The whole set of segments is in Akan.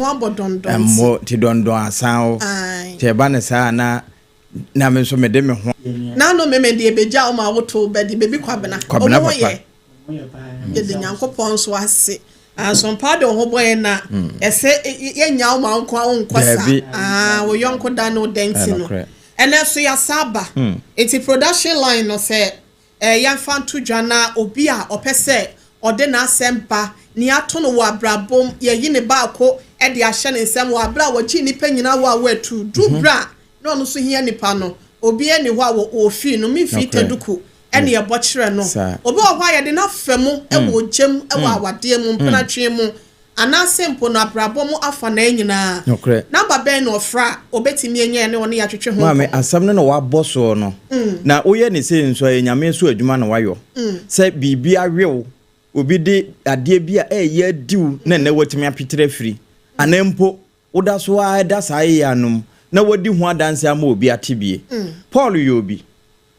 Ho abɔ dɔndɔn nti. Ɛmmɔ nti dɔndɔn asan wo. Ae. Nti ɛba no saa a na na me nso mede me ho. N'ano meme deɛ ebegya wo ma woto bɛ de bebi Kwabena. Kwabena Ɔmo ho papa. yɛ. Yɛde Nyankopɔn nso ase. Asompa de wo ho bɔ yɛn na ɛsɛ yɛnnya wo ma wo nko a wonkɔ saa. Daabi. Ah, wo yɔnko da ne wo dɛ nti no. Ɛnokorɛ. Ɛnɛ nso yɛasa aba. Nti production line no sɛ Eh, yɛmfa nto dwa na obi a ɔpɛ sɛ ɔde n'asɛm ba, nea ato no wɔ abrabɔ mu, yɛayi ne baako de ahyɛ ne nsam wɔ bere a wɔgye nnipa nyinaa wɔ a wɔatu du bere a na ɔno nso hia nnipa no, obiara nni hɔ a wɔfii no, Mimfii Taduku ne ɛbɔ kyerɛ no. Obi wɔ hɔ a yɛde no afa mu wɔ ogya mu, wɔ awadeɛ mu, mpenatwe mu, Anaasɛ mpo no abrabɔ mu afanaa nyinaa. Nokorɛ. Number bɛn na ɔfrɛ a ɔbɛtumi anya yɛne ɔne yɛatwetwe ho Maame, nkɔmmɔ? asɛm no na wabɔ soɔ no, na woyɛ no sei nso a, ɛyɛ Nyame so adwuma na wayɔ. Sɛ biribi awe wo, obi de adeɛ bi a ɛreyɛ adi wo na nnɛ watumi apetere afiri, anaa mpo woda so ara da saa yea no mu na wadi ho adanseɛ ama obi ate bie. Paul yɛ obi,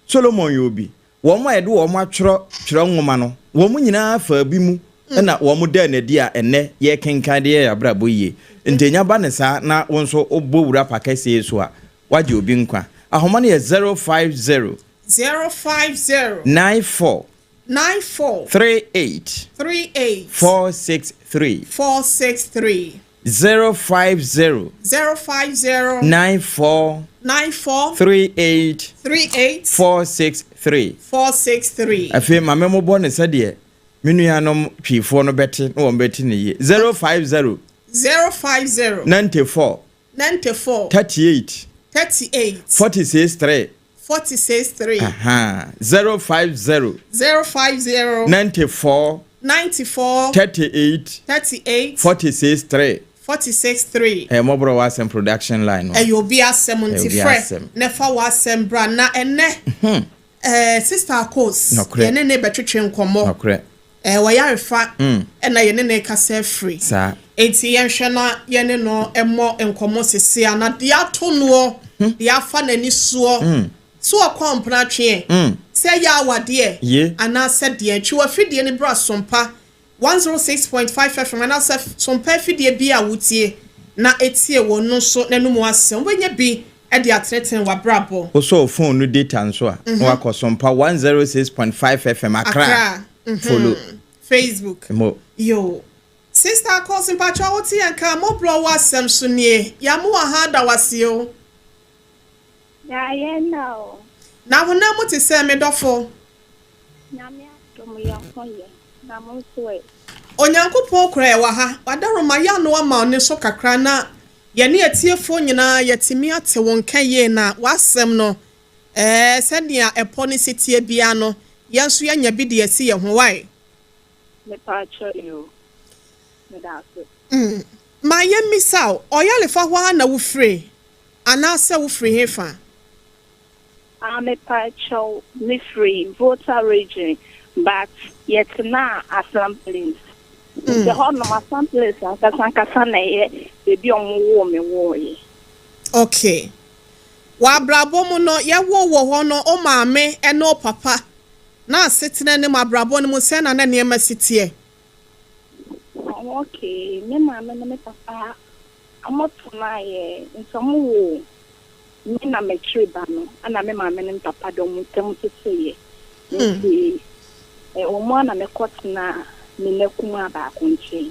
Solomon yɛ obi, Wɔn a yɛde wɔn atwerɛ twerɛ nwoma no, wɔn nyinaa faa bi mu na wɔdaa no adi a ɛnnɛ yɛrekenkan de yɛ yɛn abrabɔ yie. Nti ɛnya ba no saa na wo nso wobɔ wura pa kɛseɛ yi so a, woagye obi nkwa. Ahoma no yɛ 050. 050. 94. 94. 38. 38. 463. 463. 050. 050. 94. 94. 38. 38. 463. 463. Afei ma me mobɔ no sɛdeɛ me nuanom Twifoɔ no bɛte na wɔn bɛte no yie. 050. 050. 94. 94. 38. 38. 46 3. 46 3. Ahaa. 050. 050. 94. 94. 38. 38. 46 3. 46 3. Ɛyɛ mmɔborɔ w'asɛm production line no. Ɛyɛ obi asɛm Ɛyɛ nti obi frɛ asɛm. na fa w'asɛm bra na ɛnɛ eh, Sister Akos Nɔkorɛ. yɛne ne bɛtwetwe nkɔmmɔ. Nɔkorɛ. Eh, wɔyarefa ɛna yɛne ne kasa afiri. Saa. Enti yɛnhwɛ na yɛne no mmɔ nkɔmmɔ sese a na deɛ ato noɔ, deɛ afa n'ani soɔ, so ɔkɔ mpena tweɛ, sɛ ɛyɛ awadeɛ Ye. anaasɛ deɛ. Twe w'afidie no bra Sompa 106.5 FM anaasɛ Sompa afidie bi a wotie na etie wɔ no nso n'anum asɛm. Wobɛnya bi de atenetene w'abrabɔ. Wosɔ wo phone no data nso a, na wakɔ Sompa 106.5 FM Accra. Accra. Follow. Facebook. Mo. Yo. Sister Akos mpakyɛw wote yɛn nka a mɔbrɔ wo asɛm so nie Yamoa haa da wase o. Yaa yɛn na o. Na honam mu te sɛ me dɔfo. Nyame adom yɛn ho yɛ, na mo nso ɛ? Onyankopɔn kura yɛ wɔ ha. W'adaworoma yɛ ano ama wo nne so kakra na yɛne atiefoɔ nyinaa yɛatumi ate wo nka yie na w'asɛm no ɛɛ sɛnea ɛpɔ no si teɛ biara no yɛn nso yɛanya bi de asi yɛn ho wai. Mepaakyɛw yoo, medaase. Mm, ma yɛmmisa wo, Ɔyarefa hɔ ara na wofire, anaasɛ wofiri hefa? Ah mepaakyɛw me firi Volta region but yɛ tenaa Assam plains nti ɛhɔ nom Assam plains ankasa ankasa na ɛyɛ baabi a ɔmo woo me woo yɛ. Ok. Wɔ abrabɔ mu no, yɛwoo wɔ hɔ no, wo maame ne wo papa, na asetena no mu, abrabɔ no mu, sɛn na na nneɛma si teɛ? Oh ok, me maame ne me papa ɔmo tenaeɛ nti ɔmo woo me na m'akyiri ba no ɛna me maame ne me papa de ɔmo ntam teteeɛ nti ɛwɔ mu ara na me kɔ tenaa me nna kumaa baako nkyɛn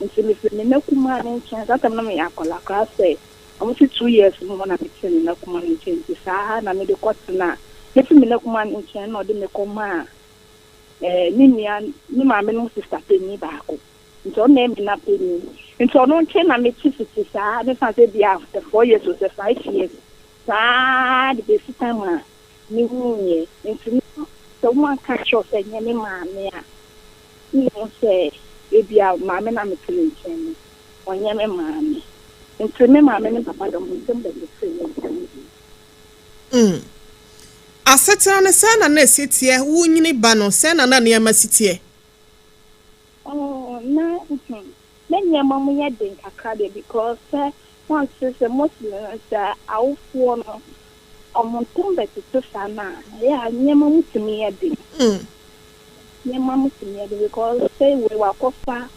nti me firi me nna kumaa no nkyɛn saa tam no na meyɛ akwadaa koraa sɛ ɔmo se 2 years mu hɔ na me te me nna kumaa no nkyɛn nti saa na me de kɔ tenaa me firi me nna kumaa no nkyɛn na ɔde me kɔ maa ɛɛ ne nua ne maame no sister panyin baako. Nti ɔno na ɛyɛ me na panyin. Nti ɔno nkyɛn na mete fiti saa mefa sɛ bi a sɛ 4 years o sɛ 5 years saa de besi time a menyiniiɛ. Nti no sɛ wɔanka kyerɛ wo sɛ ɛnyɛ me maame a, wonhu sɛ ebi a maame no a mete ne nkyɛn no ɔnyɛ me maame. Nti me maame ne me papa de wɔn ntam bɛtetee me ntɛm deɛ. Mm. Asetena no, sɛn na na ɛsi teɛ? Worenyini ba no, sɛn na na nneɛma si teɛ? Oh na hmm na nneɛma mu yɛ den kakra deɛ because sɛ wɔnte sɛ mostly no sɛ awofoɔ no wɔn ntam bɛtete saa no a ɛyɛ a nneɛma mu tumi yɛ den. Nneɛma mu tumi yɛ den because sɛ wei wakɔfa.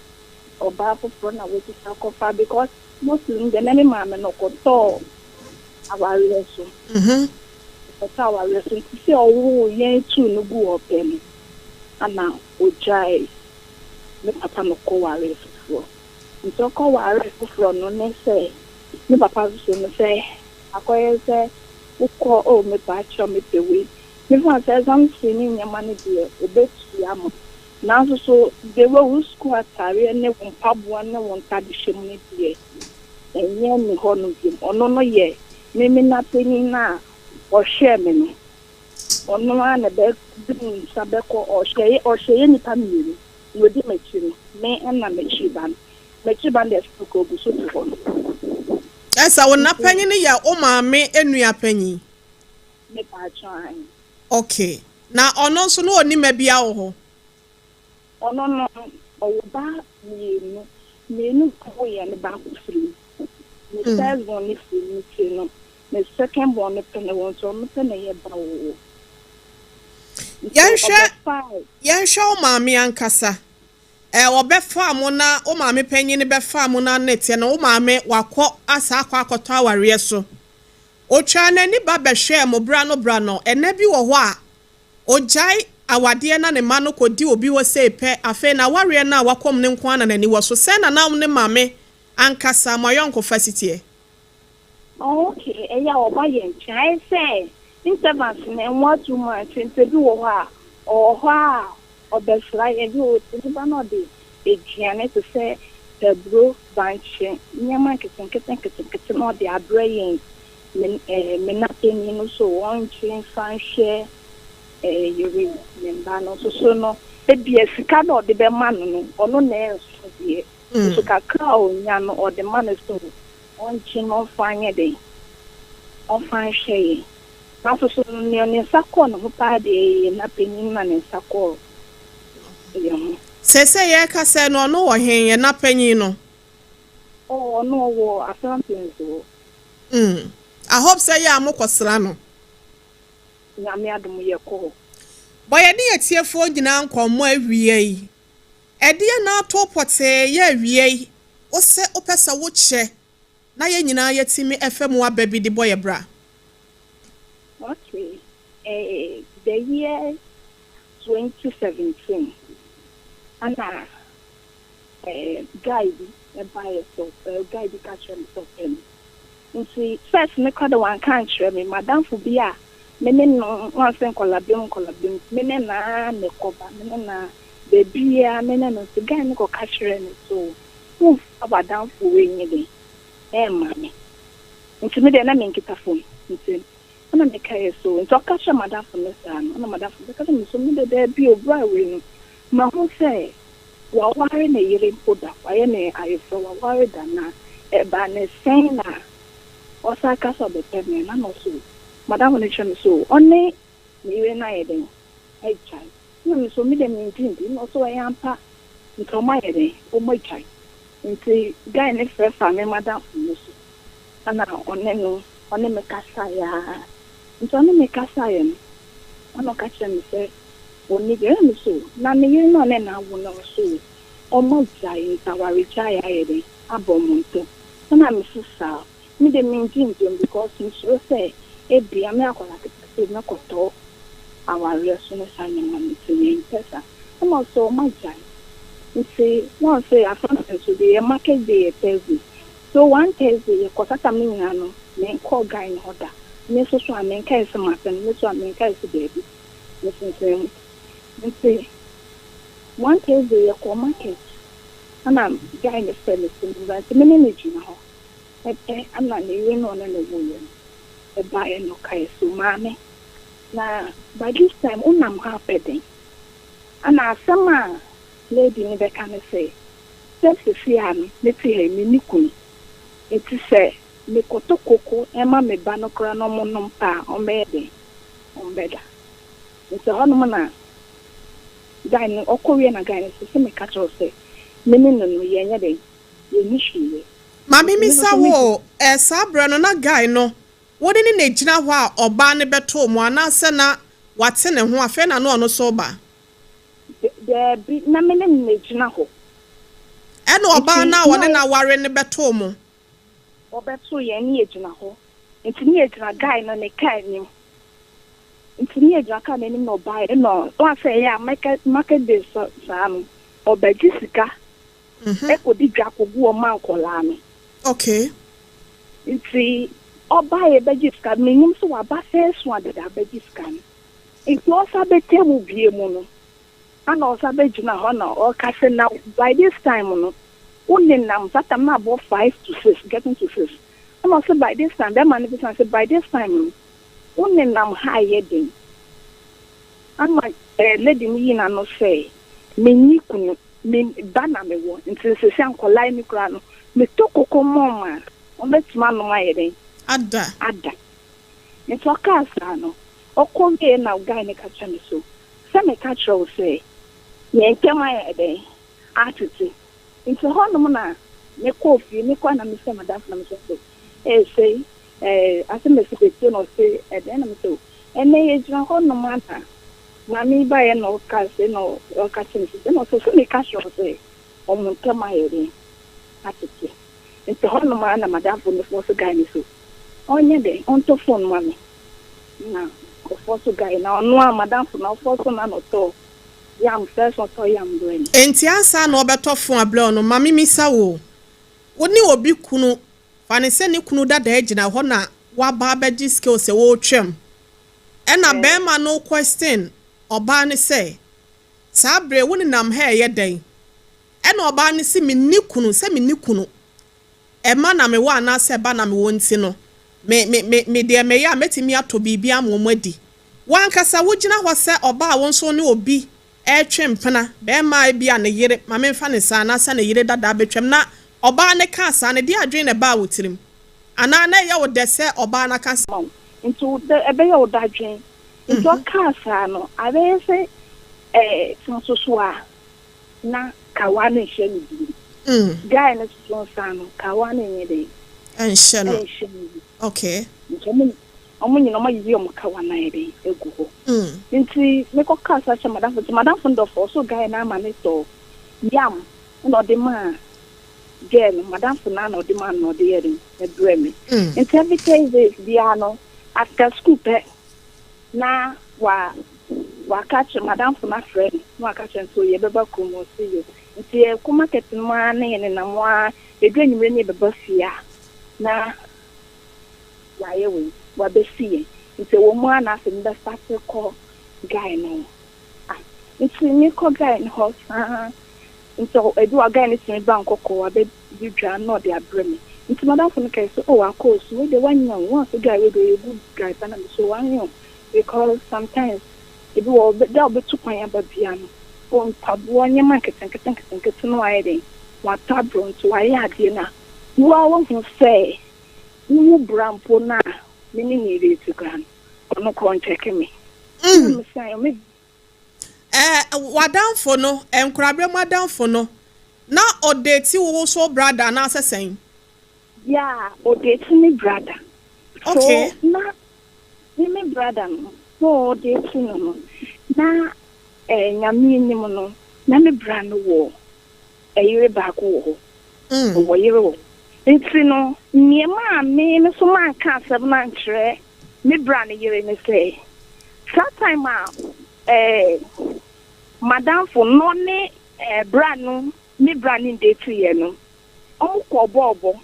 Ɔbaa foforɔ na wasisi akɔfa because mostly no deɛ na me maame no ɔkɔtɔɔ awareɛ so. Ɔkɔtɔɔ awareɛ so nti sɛ ɔwoo yɛn tuu no guu hɔ pɛ no ana ɔgyae me papa no kɔ waree foforɔ. Nti ɔkɔ waree foforɔ no ne sɛ me papa nso so no sɛ akɔyɛ sɛ wokɔ oh mepaakyɛw mepɛ wei. Mefa sɛ exam fee ne nneɛma no deɛ ɔbɛtua ama. Nanso so the way wo sukuu ataareɛ ne wo mpaboa ne wo ntadehyɛ mu no deɛ, ɛnyɛ ne hɔ no biom. Ɔno no yɛ me me na panyin no a ɔhwɛɛ me no. Ɔno ara na ɛbɛde ne nsa bɛkɔ ɔhwɛ ɔhwɛ yɛ nnipa mmienu. Nea odi m'akyi no, me ɛna m'akyiri ba no. M'akyiri ba no deɛ sɛ ogu so te hɔ no. Ɛsɛ wo na panyin no yɛ wo maame nua panyin? Mepaakyɛw, ae. Okay. Na ɔno nso no ɔni mma bia wɔ hɔ? Ɔno no, ɔwɔ ba mmienu. Mmienu ɔyɛ ne baako firi mu. Ne first born ne firi mu nti no, ne second born ne pɛ ne wɔ nti ɔno pɛ na ɛyɛ ba wɔ hɔ. Nti ɔbɛfae. Yɛnhwɛ wo maame ankasa. Ɔbɛfa mo na wo maame panyin bɛfa mo na ne teɛ no, wo maame wakɔ asa akɔ akɔtɔ awareɛ so. Otwa n'ani ba bɛhwɛɛ mo bra no bra no, ɛnɛ bi wɔ hɔ a, ogyae awadeɛ na ne ma no kɔdi obi hɔ sei pɛ, afei na awareɛ no a wakɔm ne nko ara na n'ani wɔ so. Sɛn na na ne maame ankasa mo ayɔnkofa si teɛ? Oh, okay. Ɛyɛ a ɔba yɛn nkyɛn. Ayɛ sɛ intervals no ɛnwa too much nti ebi wɔ hɔ a ɔwɔ hɔ a ɔbɛsra yɛn. Ebi wɔ hɔ nipa na ɔde aduane te sɛ aburo, bankye, nneɛma nketenkete nketenkete na ɔde abrɛ yɛn. Me me na panyin no so ɔnkye nfa nhwɛ yere ne mba no nso so no, ebia sika na ɔde bɛma no no, ɔno na ɛnso deɛ. Nso kakra a onya no ɔde ma no so ɔnkye na ɔmfa nyɛ den, ɔmfa nhwɛ yɛn. Nanso so no nea ne nsa kɔɔ ne ho paa deɛ yɛ na panyin na ne nsa kɔɔ yɛn ho. Sɛsɛ yɛreka sɛ no, ɔno wɔ hen, yɛ na panyin no? Ɔ ɔno ɔwɔ Asante hɔ. I hope sɛ yɛ a mokɔsra no. Nyame adom, yɛ kɔ hɔ. Bɔ yɛne yɛtiefoɔ nyinaa nkɔmmɔ awie yi. Ɛdeɛ na ato pɔtee yɛ awie yi, wo sɛ wopɛ sɛ wokyɛ na yɛn nyinaa yɛtumi ɛfɛ mu aba bi de bɔ yɛ bra. Okay. The year 2017, ana guy bi ɛbaeɛ so guy bi ka kyerɛ me sɛ ɔpɛ me. Nti first me kora de wanka nkyerɛ me. Madamfo bi a me ne no wansɛ nkɔlabem nkɔlabem, me ne naa ne kɔba, me ne naa beebiara me ne no. Nti guy no kɔka kyerɛ me so womfa w'adamfo wei nye den ɛmma me. Nti me deɛ na menkita phone nti ɛna meka yɛ so nti ɔka kyerɛ madamfo no saa no, ɛna madamfo no bɛka kyerɛ me so me de daabi o, bra wei no mahu sɛ waware ne yere mpo da, wayɛ ne ayeforo, waware da na ɛba ne sɛn na ɔsan ka sɛ ɔbɛpɛ me na no so madamfo no kyerɛ me so ɔne ne yere no ayɛ den agyae na me so me de mengye ndi na ɔso ɛyɛ ampa nti ɔmo ayɛ den ɔmo agyae. Nti guy ne frɛ fa me madamfo no so ɛna ɔne no ɔne me kasaeɛ a nti ɔne me kasaeɛ no ɛna ɔka kyerɛ me sɛ ɔne deɛ ɛna me so na ne yere no ɔne n'awo no so ɔmo agyae nti awaregyae ayɛ den abɔ ɔmo ntam. Ɛna me so saa me de mengye ntom because mesuro sɛ ebia me akwadaa ketekete mɛkɔtɔ awareɛ so ne saa nneɛma no nti mempɛ saa. Ɛna ɔsɛ ɔmo agyae. Nti wɔn sɛ Asante nso de yɛ market day yɛ Thursday, so one Thursday yɛkɔ satam no nyinaa no menkɔɔ guy no hɔ da. Me nso so a menkae sɛ mapɛ no, me so a menkae sɛ daabi mesensɛn mu. Nti one Thursday yɛkɔ market ɛna guy no frɛ me sɛ mbra. Nti me ne no gyina hɔ ɛpɛ ɛna ne yere no ɔne no woyɛ no ɛbaeɛ no ɔkae so maame na by this time wonam ha apɛ den ɛna asɛm a lady no bɛka ne sɛ sɛ sisi a no mete ha yi menni kunu nti sɛ mekɔtɔ koko ɛma me ba no koraa na ɔmo nom pa a ɔmbɛyɛ den ɔmbɛda. Nti hɔnom na guy no ɔkɔ wie na guy no sɛ sɛ meka kyerɛw sɛ me ne no no yɛnyɛ den yɛnni hwee yɛ. Maame, misa wo ɛ, saa berɛ no na guy no wode ne na gyina hɔ a ɔbaa no bɛtoo mu anaasɛ na wate ne ho afei na no ɔno so ba? Daabi, na me ne no na gyina hɔ. Ɛna ɔbaa no a wɔne no aware no bɛtoo mo? Ɔbɛtoo yɛn ne yɛgyina hɔ. Nti ne yɛgyina guy no ne car anim. Nti ne yɛgyina car no anim na ɔbaeɛ ɛna ɔn sɛ ɛyɛ a market market day saa no ɔbɛgye sika ɛkɔdi dwa kɔgu ɔma nkɔlaa no. Nti ɔbaeɛ bɛgye sika no, menim sɛ waba first one dada abɛgye sika no. Nti ɔsa bɛtɛ mu bie mu no, ana ɔsa bɛgyina hɔ na ɔka sɛ na by this time no, wo nenam saa time na abɔ 5 to 6, getting to 6. Ɛna ɔsɛ by this time, bɛrima no bisa sɛ by this time no, wo nenam ha yɛ den. Ama lady no yi n'ano sɛ menyi kunu, me ba na mewɔ, nti nsesi nkɔlaa mi koraa no, metɔ koko mɔm a, wɔbɛtumi anom ayɛ den. Ada. Ada. Nti ɔkaa saa no, ɔkɔ wie na guy no ka kyerɛ me so sɛ meka kyerɛ wo sɛ yɛn ntɛm ayɛ dɛn atete. Nti hɔnom na mekɔɔ fie, mekɔ na mesɛ madamfo na mesɛ so ɛsɛ asɛm ɛsɛ bɛtie na ɔse ɛdɛn na mesɛ ɛnɛ yɛgyina hɔnom ana maame yi baeɛ na ɔka sɛ na ɔka kyerɛ me sɛ na ɔsɛ sɛ meka kyerɛ wo sɛ ɔmo ntɛm ayɛ dɛn atete. Nti hɔnom a na madamfo no fɔ so guy no so ɔnyɛ dɛn ɔntɔ phone ma me, na ɔfɔ so guy na ɔno a madamfo na ɔfɔ so na ɔtɔ yam first, ɔtɔ yam brɛ me. Enti ansa na ɔbɛtɔ phone abrɛ no, maame misa wo, wo ne obi kunu fa ne sɛ ne kunu dada gyina hɔ na waba abɛgye scale sɛ wɔretwam, ɛna bɛrima no question ɔbaa ne sɛ saa bere wo nenam ha ɛyɛ dɛn, ɛna ɔbaa no si menni kunu, sɛ menni kunu, ɛma na mewɔ anaasɛ ɛba na mewɔ, nti no me me me me deɛ mɛyɛ a mɛtumi atɔ biribi ama wɔn adi. Wankasa wogyina hɔ sɛ ɔbaa a wɔn nso ne obi ɛretwe mpena, bɛrima bi a ne yere, maame nfa ne saa anaasɛ ne yere dada abɛtwam, na ɔbaa ne ka saa ne de adwene na ɛbaa wɔ tirim anaa na ɛyɛ wo dɛ sɛ ɔbaa n'aka sa? Nti ɛbɛyɛ wo dadwen. Nti ɔkaa saa no, abɛyɛ sɛ tena so a na kawa no nhyɛ no bi. Guy no soso nsa no, kawa no nyɛ dɛ. Ɛnhyɛ no. Ɛnhyɛ no bi. Nti ɔmo nyina ɔmo ayiyi ɔmo kawa no ayɛ dɛ egu hɔ. Nti mekɔ kaa sa kyerɛ madamfo, nti madamfo no dɔfo ɔso guy no ama ne tɔ yam ɛna ɔde maa girl no, madamfo no na ɔde maa no na ɔde yɛ de ɛbrɛ me. Nti every Thursdays biara no, after school pɛ na wa waka kyerɛ madamfo no, afrɛ no na waka kyerɛ no sɛ yɛbɛba kurom, ɔsi yɛ. Nti yɛkɔ market no mu ara ne yɛ nenam ara, edu enyimire ne yɛbɛba fie a, na wayɛ wei wabɛsi yɛn. Nti ɛwɔ mu ara na afei mebɛ start kɔ guy no hɔ. Ah, nti mekɔ guy no hɔ saa, nti ebi wa guy no tumi ba nkɔkɔ wabɛdi dwa na ɔde abrɛ me. Nti madamfo no kae sɛ, oh, akɔ osu wei de wanya o, wɔn so guy wei de ɔyɛ good guy pa, na me so wanya o, because sometimes ebi wɔ da a ɔbɛtu kwan aba bia no, ɔ mpaboa, nneɛma nketenkete nketenkete no ayɛ den watɔ abrɔ. Nti wayɛ adeɛ no a woa wahu sɛ wowu bra mpo no a me ne ne yere ti koraa no, ɔno korɔ nkyɛke me. Mesan me. Wadamfo no, nkorabere mu adamfo no na ɔ date wo so brother anaasɛ sɛn? Yeah, ɔ date me brother. So na me brother no na ɔ date no na Nyame anim no, na me bra no wɔ ɛyere baako wɔ hɔ. Ɔwɔ yere wɔ. Nti no nneɛma a me so manka asɛm no ankyerɛ me bra no yere ne sɛ saa time a madamfo no ne bra no, me bra ne date yɛ no, ɔmo kɔ bɔɔbɔ,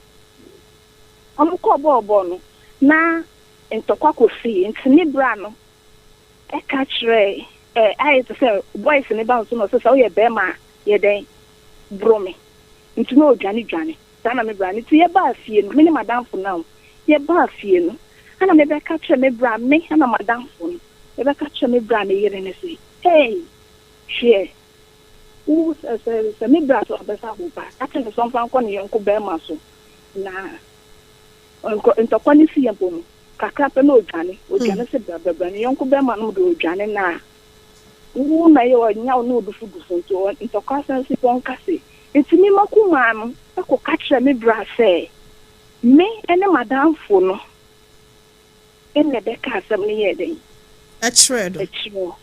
ɔmo kɔ bɔɔbɔ no na ntɔkwa kɔ fie. Nti me bra no ɛka kyerɛ ayɛ te sɛ boys ne ba nso na ɔsɛ sɛ woyɛ bɛrima a yɛ dɛn boro me. Nti na ɔdwane dwane saa na me bra no. Nti yɛbaa fie no, me ne madamfo no, yɛbaa fie no ana mebɛka kyerɛ me bra, me ana madamfo no yɛbɛka kyerɛ me bra ne yere ne sɛ, hey, hwɛ, wo sɛ me bra sɛ ɔbɛsa wo ba, ka kyerɛ ne sɛ ɔmfa nkɔ ne yɔnko bɛrima so na ntɔkwa ne si yɛ mpo no kakra pɛ na ɔdwane, ɔdwane sɛ brɛbrɛbrɛ ne yɔnko bɛrima no de ɔdwane na wo na yɛ ɔnya wo na ɔdufudufu. Nti ntɔkwa san si pɔ nka se nti me ma kumaa no ɛkɔ ka kyerɛ me bra sɛ me ne madamfo no ɛna ɛbɛka asɛm no yɛ dɛn. Ɛkyerɛ do. Ɛkyerɛ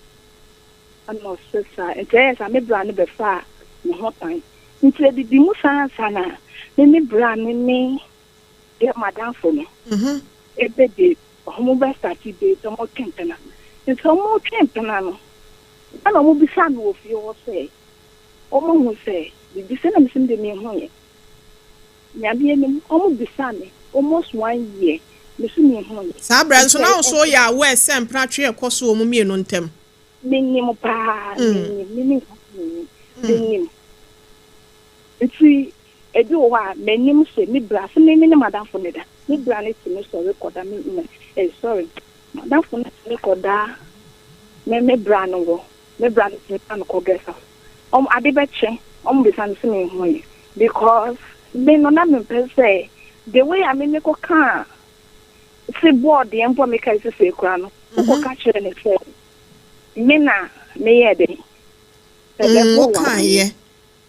ɛna ɔsɛ saa. Nti ɛyɛ saa, me bra no bɛfa a ne ho tan. Nti edidi mu saa ansa na me me bra no ne deɛ m'adamfo no ɛbɛ date, ɔmo bɛ starte date, ɔmo twe mpena. Nti ɔmo twe mpena no, ɛna ɔmo bisaa me wɔ fie hɔ sɛ ɔmo ahu sɛ biribi sɛ na mese me deɛ menhu yɛ. Nyame anim, ɔmo bisaa me almost one year, mese menhu yɛ. Saa berɛ nso Nti na wo nso ɛ woyɛ aware sɛ mpena twe ɛkɔ so wɔ mo mmienu ntam? Menim paa, menim, menim, menim, menim. Nti ebi wɔ hɔ a m'anim sɛ me bra sɛ me me ne m'adamfo no da. Me bra no tumi sɔre kɔda me me eh sorry, m'adamfo no tumi kɔda me me bra no hɔ. Me bra no tumi fa no kɔ guest house. Ɔmo ade bɛkye, ɔmo bisa me sɛ menhu yɛ because me no na mempɛ sɛ the way a me me kɔkaa se bɔɔ deɛ mpo a mekae sesei koraa no, wokɔka kyerɛɛ no sɛ me na meyɛɛ dɛn? Sɛ bɛbɔ wo Wokaeɛ. amanneɛ.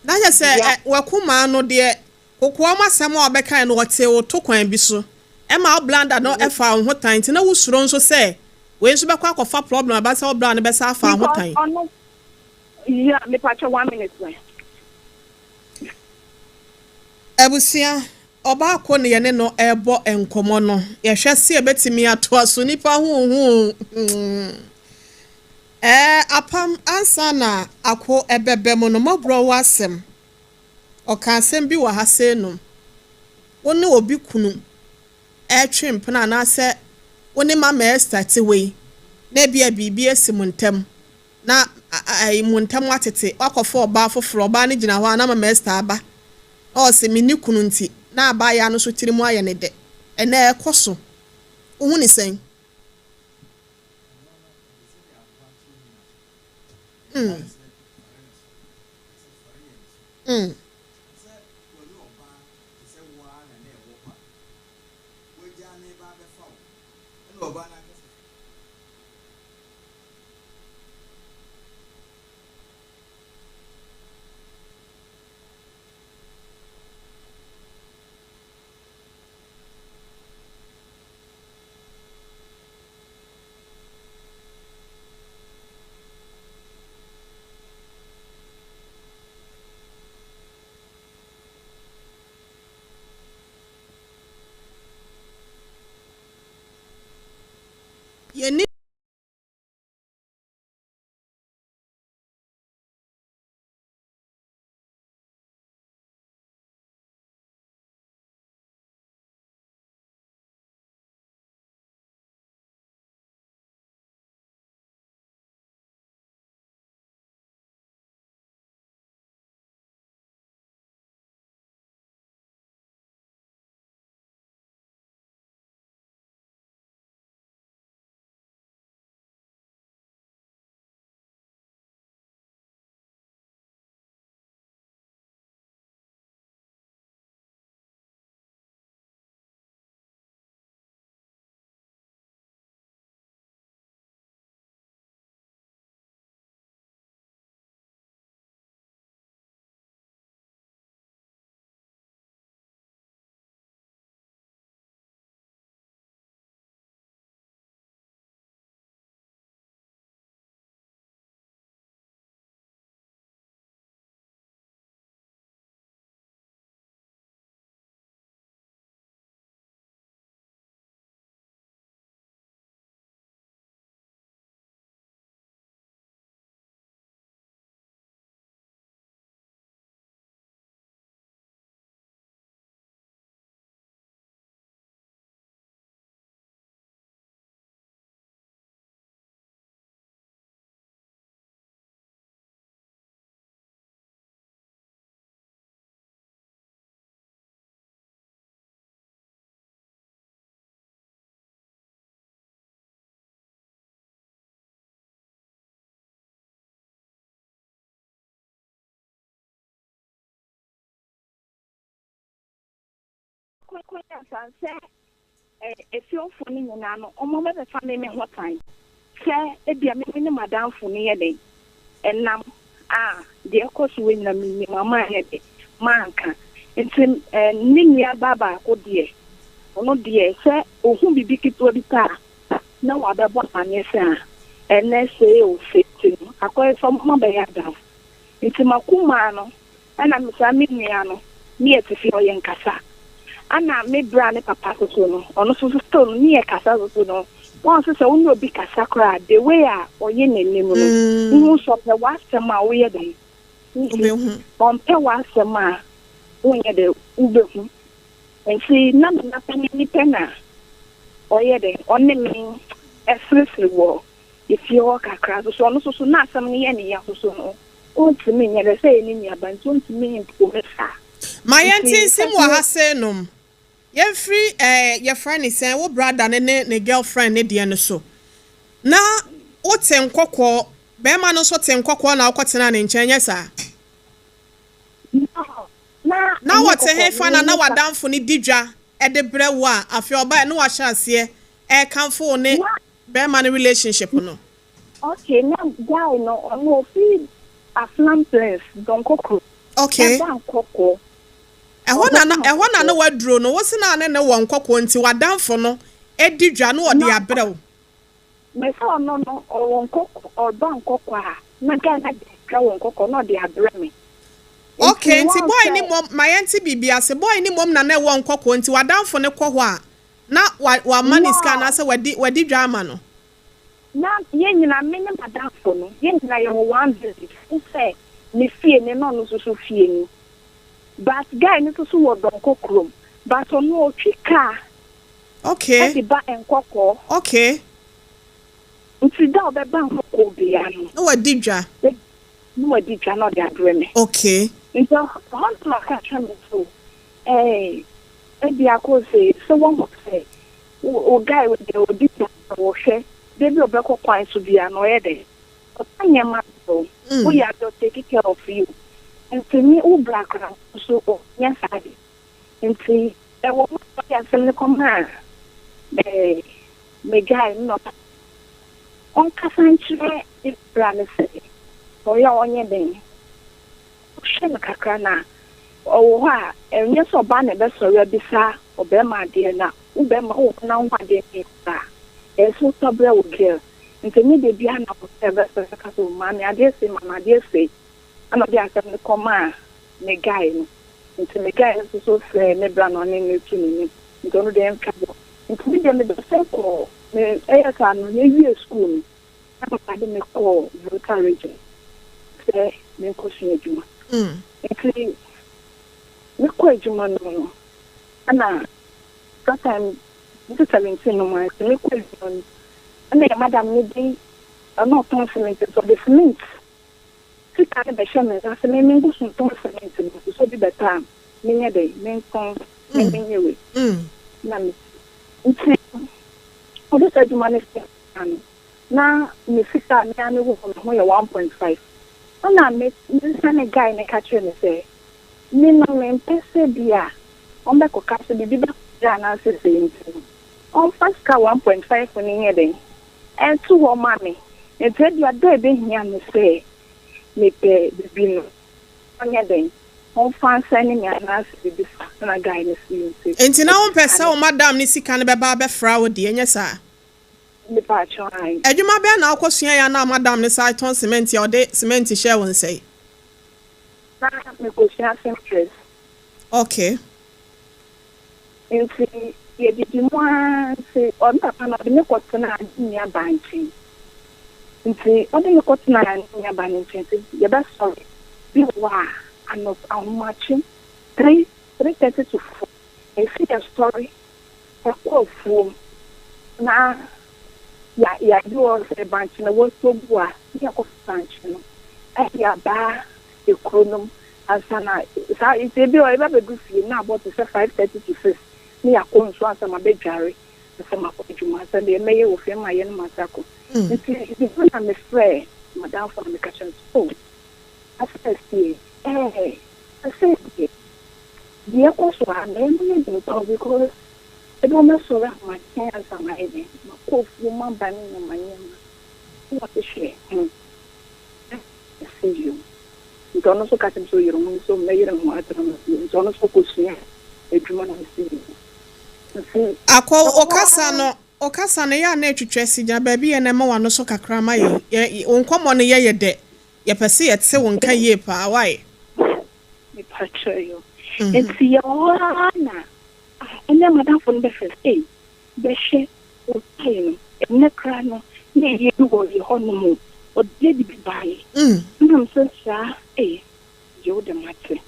Na kyerɛ sɛ Yeah. ɛ w'akumaa no deɛ kokoam asɛm a ɔbɛkae no ɔtee wo to kwan bi so ɛma wo blanda no ɛfa wo ho tan nti na wosuro nso sɛ wei nso bɛkɔ akɔfa problem aba sɛ wo bra no bɛsa afa wo ho Because tan. ɔno yeah, mepakyɛ one minute man. Abusua, ɔbaako ne yɛne no ɛrebɔ nkɔmmɔ no, yɛhwɛ sɛ yɛbɛtumi atoa so nipa huhu. Apam ansa na ako ɛbɛbɛ mu no mmɔborɔ wɔ asɛm. Ɔka asɛm bi wɔ ha sei nom. Wo ne obi kunu ɛretwe mpena anaasɛ wo ne Mama Esther te hɔ yi, na ebia biribi asi mo ntam na ɛyi mo ntam atete, wakɔfa ɔbaa foforɔ, ɔbaa no gyina hɔ a na Mama Esther aba. Na ɔse me ne kunu nti, na abaayewa no nso tiri mu ayɛ ne dɛ. Ɛnɛ ɛkɔ so. Wohu ne sɛn? Yɛni Kɔkɔyɛ sɛ efiofo no nyinaa no ɔmo bɛbɛfa me me ho tan sɛ ebia me ne madamfo no yɛ den ɛnam a deɛ ɛkɔ so wɔ nyina menim ama yɛ de manka nti ne nua ba baako deɛ ɔno deɛ sɛ ohun biribi ketewa bi paa na wabɛbɔ amaneɛ sɛ a ɛnɛ sɛ o sɛ ti no akɔyɛ sɛ ɔmo bɛyɛ adamfo nti makumaa no. Ɛna me saa me nua no ne yɛ te fie hɔ yɛn kasa. Ɛna me bra ne papa soso no ɔno nso so still no ne yɛ kasa soso no wɔn nso sɛ wo ne obi kasa koraa the way a ɔyɛ n'anim no wohu sɛ ɔpɛ w'asɛm a woyɛ dɛn wohu ɔmpɛ w'asɛm a wonyɛ dɛ wobɛhu. Nti na me nana panin pɛ na ɔyɛ dɛn ɔne me ɛseresere wɔ efie hɔ kakra soso ɔno soso na asɛm no yɛ ne ya soso no ɔntumi nyɛ dɛ sɛ ɛyɛ ne nuaba nti ɔntumi mpo me saa. Ma yɛnte nsim wɔ ha sei nom. Yɛmfiri ɛɛ yɛfrɛ ne sɛn wo brother ne ne ne girlfriend ne deɛ no so. Na wote Nkɔkɔɔ, bɛrima no nso te Nkɔkɔɔ na wokɔtena ne nkyɛn, nyɛ saa? No, na Na ɛnyɛ wɔte kɔkɔɔ hefa na me na ne pa. w'adamfo no di dwa de brɛ wo a afei ɔbaeɛ na wahyɛ aseɛ ɛrekamfo wo ne Na bɛrima no relationship no? Okay, na guy no ɔno ofi Aflam Plains, Donkokro. Ɛba Nkɔkɔɔ. Ɛhɔ na Ɔbɛba na ɛhɔ na na Nkɔkɔɔ. waduro no, wo se na ne ne wɔ Nkɔkɔɔ nti w'adamfo no di dwa na ɔde Na abrɛ wo. Me sɛ ɔno no ɔwɔ Nkɔkɔɔ, ɔba Nkɔkɔɔ a na guy no adi dwa wɔ Nkɔkɔɔ na ɔde abrɛ me. Nti Okay, nti wɔn boy ne sɛ mmom, ma yɛnte biribi ase, boy ne mmom na na ɛwɔ Nkɔkɔɔ nti w'adamfo no kɔ hɔ a na wa wama ne sika No. anaasɛ wadi wadi dwa ama no. Na yɛn nyinaa, me ne m'adamfo no, yɛn nyinaa yɛwɔ one village. Wo sɛ ne fie ni na ɔno nso so fie ni. But guy no nso so wɔ Dɔnkɔ kurom. But ɔno ɔtwi car ɛde ba Nkɔkɔɔ. Nti da a ɔbɛba Nkɔkɔɔ biara no. Na wadi dwa. Na wadi dwa na ɔde abrɛ me. Nti ɛhɔ no na ɔka kyerɛ me sɛ, ɛɛ, ebia kɔ sɛ sɛ wɔhu sɛ wo guy wo deɛ ɔdi dwa na wɔhwɛ da bi a ɔbɛkɔ kwan so biara na ɔyɛ dɛ ɔtɔ nneɛma brɛ wo, woyɛ ade ɔtake care of you. Nti me wo bra koraa nso ɔnyɛ saa de. Nti ɛwɔ mu a ɔde asɛm no kɔmaa ɛɛ me guy no na ɔka ɔnkasa nkyerɛ ne bra no sɛ ɔyɛ a ɔnyɛ den. Ɔhwɛ no kakra na ɔwɔ hɔ a ɛnyɛ sɛ ɔbaa na ɛbɛsɔre abisa ɔbɛrima adeɛ na wo bɛrima wowɔ hɔ na wo ho adeɛ no yɛ a ɛyɛ sɛ wotɔ brɛ wo girl. Nti ɛnyɛ da biara na wo sɛ ɛbɛsɔre aka sɛ maame adeɛ sei, maame adeɛ sei. Ɛna ɔde asɛm no kɔmaa me guy no. Nti me guy no nso so frɛɛ me bra na ɔne no tu n'anim. Nti ɔno deɛ ɛmfa bɔ. Nti me deɛ mebɛsɛn kɔɔ me ɛyɛ saa no yɛwie school no na papa de me kɔɔ Volta Region sɛ menkɔsua adwuma. Nti mekɔ adwuma no mu no ɛna that time 2017 no mu a nti mekɔ adwuma no ɛna yɛ madam no de ɔno ɔtɔn cement nti ɔde cement sika no bɛhyɛ me nsa sɛ me mengu so ntɔn cement no nso sɛ obi bɛtɔ a menyɛ dɛ mentɔn na menyɛ wei na me nti ɔde sɛ adwuma no sɛ no na me sika a mea me wɔ me ho yɛ 1.5 ɛna me nsa ne guy ne ka kyerɛ me sɛ me no mempɛ sɛ bi a ɔmbɛkɔka sɛ biribi bɛkɔgya anaasɛ sɛ nti no ɔmfa sika 1.5 no nyɛ dɛn ɛnto hɔ ma me nti ebia da ebɛhia me sɛ mepɛ biribi no ɔnyɛ dɛn ɔmfa nsa ne me anaasɛ biribi sa na guy no si nti. Nti na wompɛ sɛ wo madam ne sika no bɛba abɛfra wo deɛ, nyɛ saa? Mepa atwɛn ayi. Adwuma bɛɛ na wokɔsua yɛ na madam ne saa tɔn cement a ɔde cement hyɛ wo nsa yi? Na mekɔsua seamstress. Nti yɛdidi mu ara nti ɔno papa no ɔde me kɔtena ne nuabaa nkyɛn. Nti ɔde me kɔtena ne nuabaa no nkyɛn nti yɛbɛsɔre bi wɔ hɔ a anɔ ahomakye 3, 3:30 to 4 esi yɛsɔre ɛkɔ afuom na ya yɛade wɔ sɛ bankye no wɔtɔ gu a ne yɛkɔfa bankye no ɛde abaa ekuro no mu ansa na saa. Nti ebi wɔ yɛbɛbɛdu fie na abɔ te sɛ 5:30 to 6 ne yɛakɔ nsuo ansa ma bɛdware ansa ma kɔ adwuma ansa deɛ mɛyɛ wɔ fie ma yɛ no ma sa kɔ. Nti bibi na mefrɛ madamfo na meka kyerɛ no sɛ o asɛ sie ɛɛ ɛsɛ deɛ deɛ ɛkɔ so a na ɛmu yɛ den paa because ebi wɔn mɛsɔre ahomakye ansa ma yɛ dɛ ma kɔ afuo ma ba ne nneɛma nneɛma na wɔte hwɛ ɛsɛ yio. Nti ɔno nso ka kyerɛ me sɛ ɔyere ho nso mɛyere ho atena no fie nti ɔno nso kɔsua adwuma na mesi yio nti. Akɔ ɔkasa no ɔkasa no yɛ a na atwitwa si gyina baabi yɛ na ɛma w'ano so kakra ma yɛ wo nkɔmmɔ no yɛyɛ dɛ yɛpɛ sɛ yɛte wo nka yie paa wae. Mepakyɛw yo. Nti yɛwɔ hɔ ara na ah, ɛnɛ madamfo no bɛfrɛ sɛ, ei, bɛhwɛ wo guy no, ɛnnɛ koraa no, na ɛyɛ bi wɔ yɛ hɔnom o, ɔde lady bi baeɛ. Ɛna mesɛ saa, ei, gye wo de mate,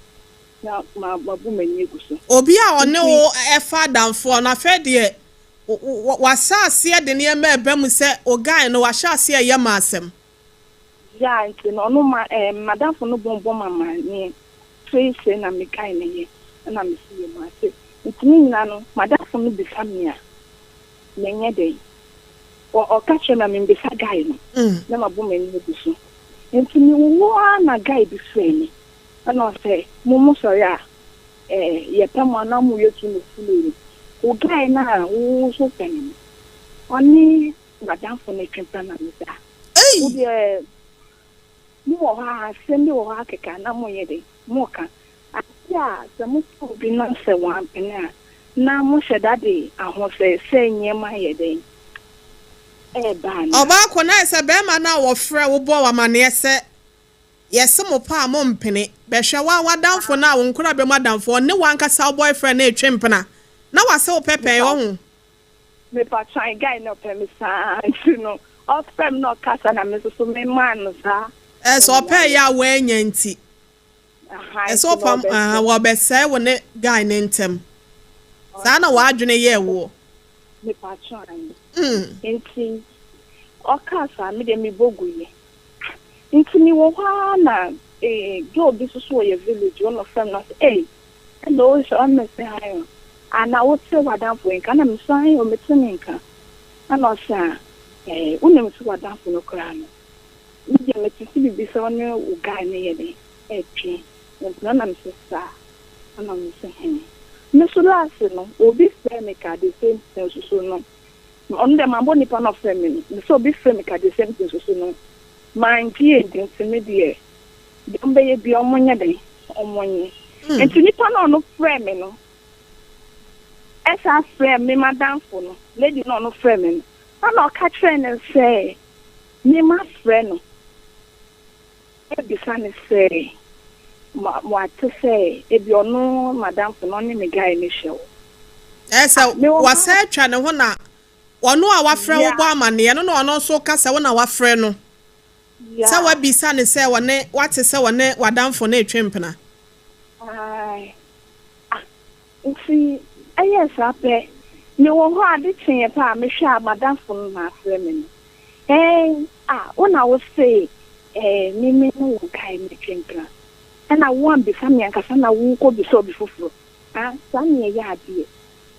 na mabu m'ani agu so. Obi a ɔne Nti, wo ɛfa adamfoɔ no, afei deɛ wahyɛ aseɛ de nneɛma ɛba mu sɛ o guy no wahyɛ aseɛ ɛyɛ ma asɛm. Yeah, nti no ɔno ma madamfo no bɔbɔ ma amanneɛ seesei na me guy no yɛ, ɛna mese yɛ mate. Nti ne nyinaa no, madamfo no bisa me a, menyɛ dɛn? Ɔka kyerɛ me a, membisa guy no, na mabɔ m'ani agu so. Nti mewɔ hɔ ara na guy bi frɛ me, ɛna ɔsɛ, mo mo sɔre a, yɛpɛ mo anaa moyɛ tu no fulo no. Wo guy no a wo nso pɛ no no, ɔne w'adamfo no twe pɛ na mese ah, wo deɛ mowɔ hɔ a, asɛm bi wɔ hɔ akeka na monyɛ dɛn, moka. Ade a sɛ mopɛ obi na sɛ wampene a, na mohyɛ da de ahosɛsɛɛ nneɛma yɛ dɛn ɛreba anaa? Ɔbaako na ayɛ sɛ bɛrima no a wɔfrɛ wo bɔɔ wo amanneɛ sɛ yɛse mo pɛ a mompene. Bɛhwɛ wo a w'adamfo no a wo nkorabɛ mu adamfo, ɔne w'ankasa wo boyfriend no retwe mpena na wase wo pɛpɛɛ, wahu? Mepatwɔn, guy no ɔpɛ me saa nti no ɔfrɛ me na ɔkasa na me nso so me maa no saa. Ɛsɛ ɔpɛ yɛ a woanya nti. Aha, Ɛsɛ nti na ɔpam ɔbɛsɛ. Wɔbɛsɛe wo ne guy no ntɛm. Saa na w'adwene yɛɛ woɔ. Mepatwɔn. Nti ɔkaa saa, me deɛ mebɔ guiɛ. Nti mewɔ hɔ ara na girl bi nso so wɔ yɛ village hɔ na ɔfrɛ me na ɔsɛ, ei, hello, sɛ ɔno sɛ hi o. Ah, na wote w'adamfo nka? Na mesɛ hi o, mete ne nka. Ɛna ɔsɛ ah, wonim sɛ w'adamfo no koraa no, me deɛ mete sɛ biribi sɛ ɔne wo guy no yɛ den ɛtwe mpena. Na mesɛ saa? Ɛna mesɛ he. Me so last no, obi frɛ me ka the same thing nso so no, ɔno deɛ mambɔ nipa na ɔfrɛ me no, mesɛ obi frɛ me ka the same thing nso so no, mangye edi. Nti me deɛ, deɛ ɔmbɛyɛ bia ɔmo nyɛ den, ɔmo nye. Nti nipa na ɔno frɛ me no, ɛsa frɛ me madamfo no, lady na ɔno frɛ me no, ɛna ɔka kyerɛ no sɛ me ma frɛ no ebisa ne sɛ ma wate sɛ ebi ɔno madamfo no ɔne me guy no hyɛ wo. Ɛsɛ Mewɔ wasa atwa ne ho na ɔno a wafrɛ wo bɔ amanneɛ no na ɔno nso ka sɛ wo na wafrɛ no sɛ wabisa ne sɛ wɔne wate sɛ wɔne w'adamfo no retwe mpena. Ae. Ah, nti ɛyɛ saa pɛ, mewɔ hɔ a ade kyeeɛ pɛ a mehwɛ a madamfo no na afrɛ me no. Ɛn, ah, wo na wo se me ne wo guy no twe mpena. Ɛna wo ambisa me ankasa na wokɔ bisa obi foforɔ. Ah, saa ne ɛyɛ adeɛ.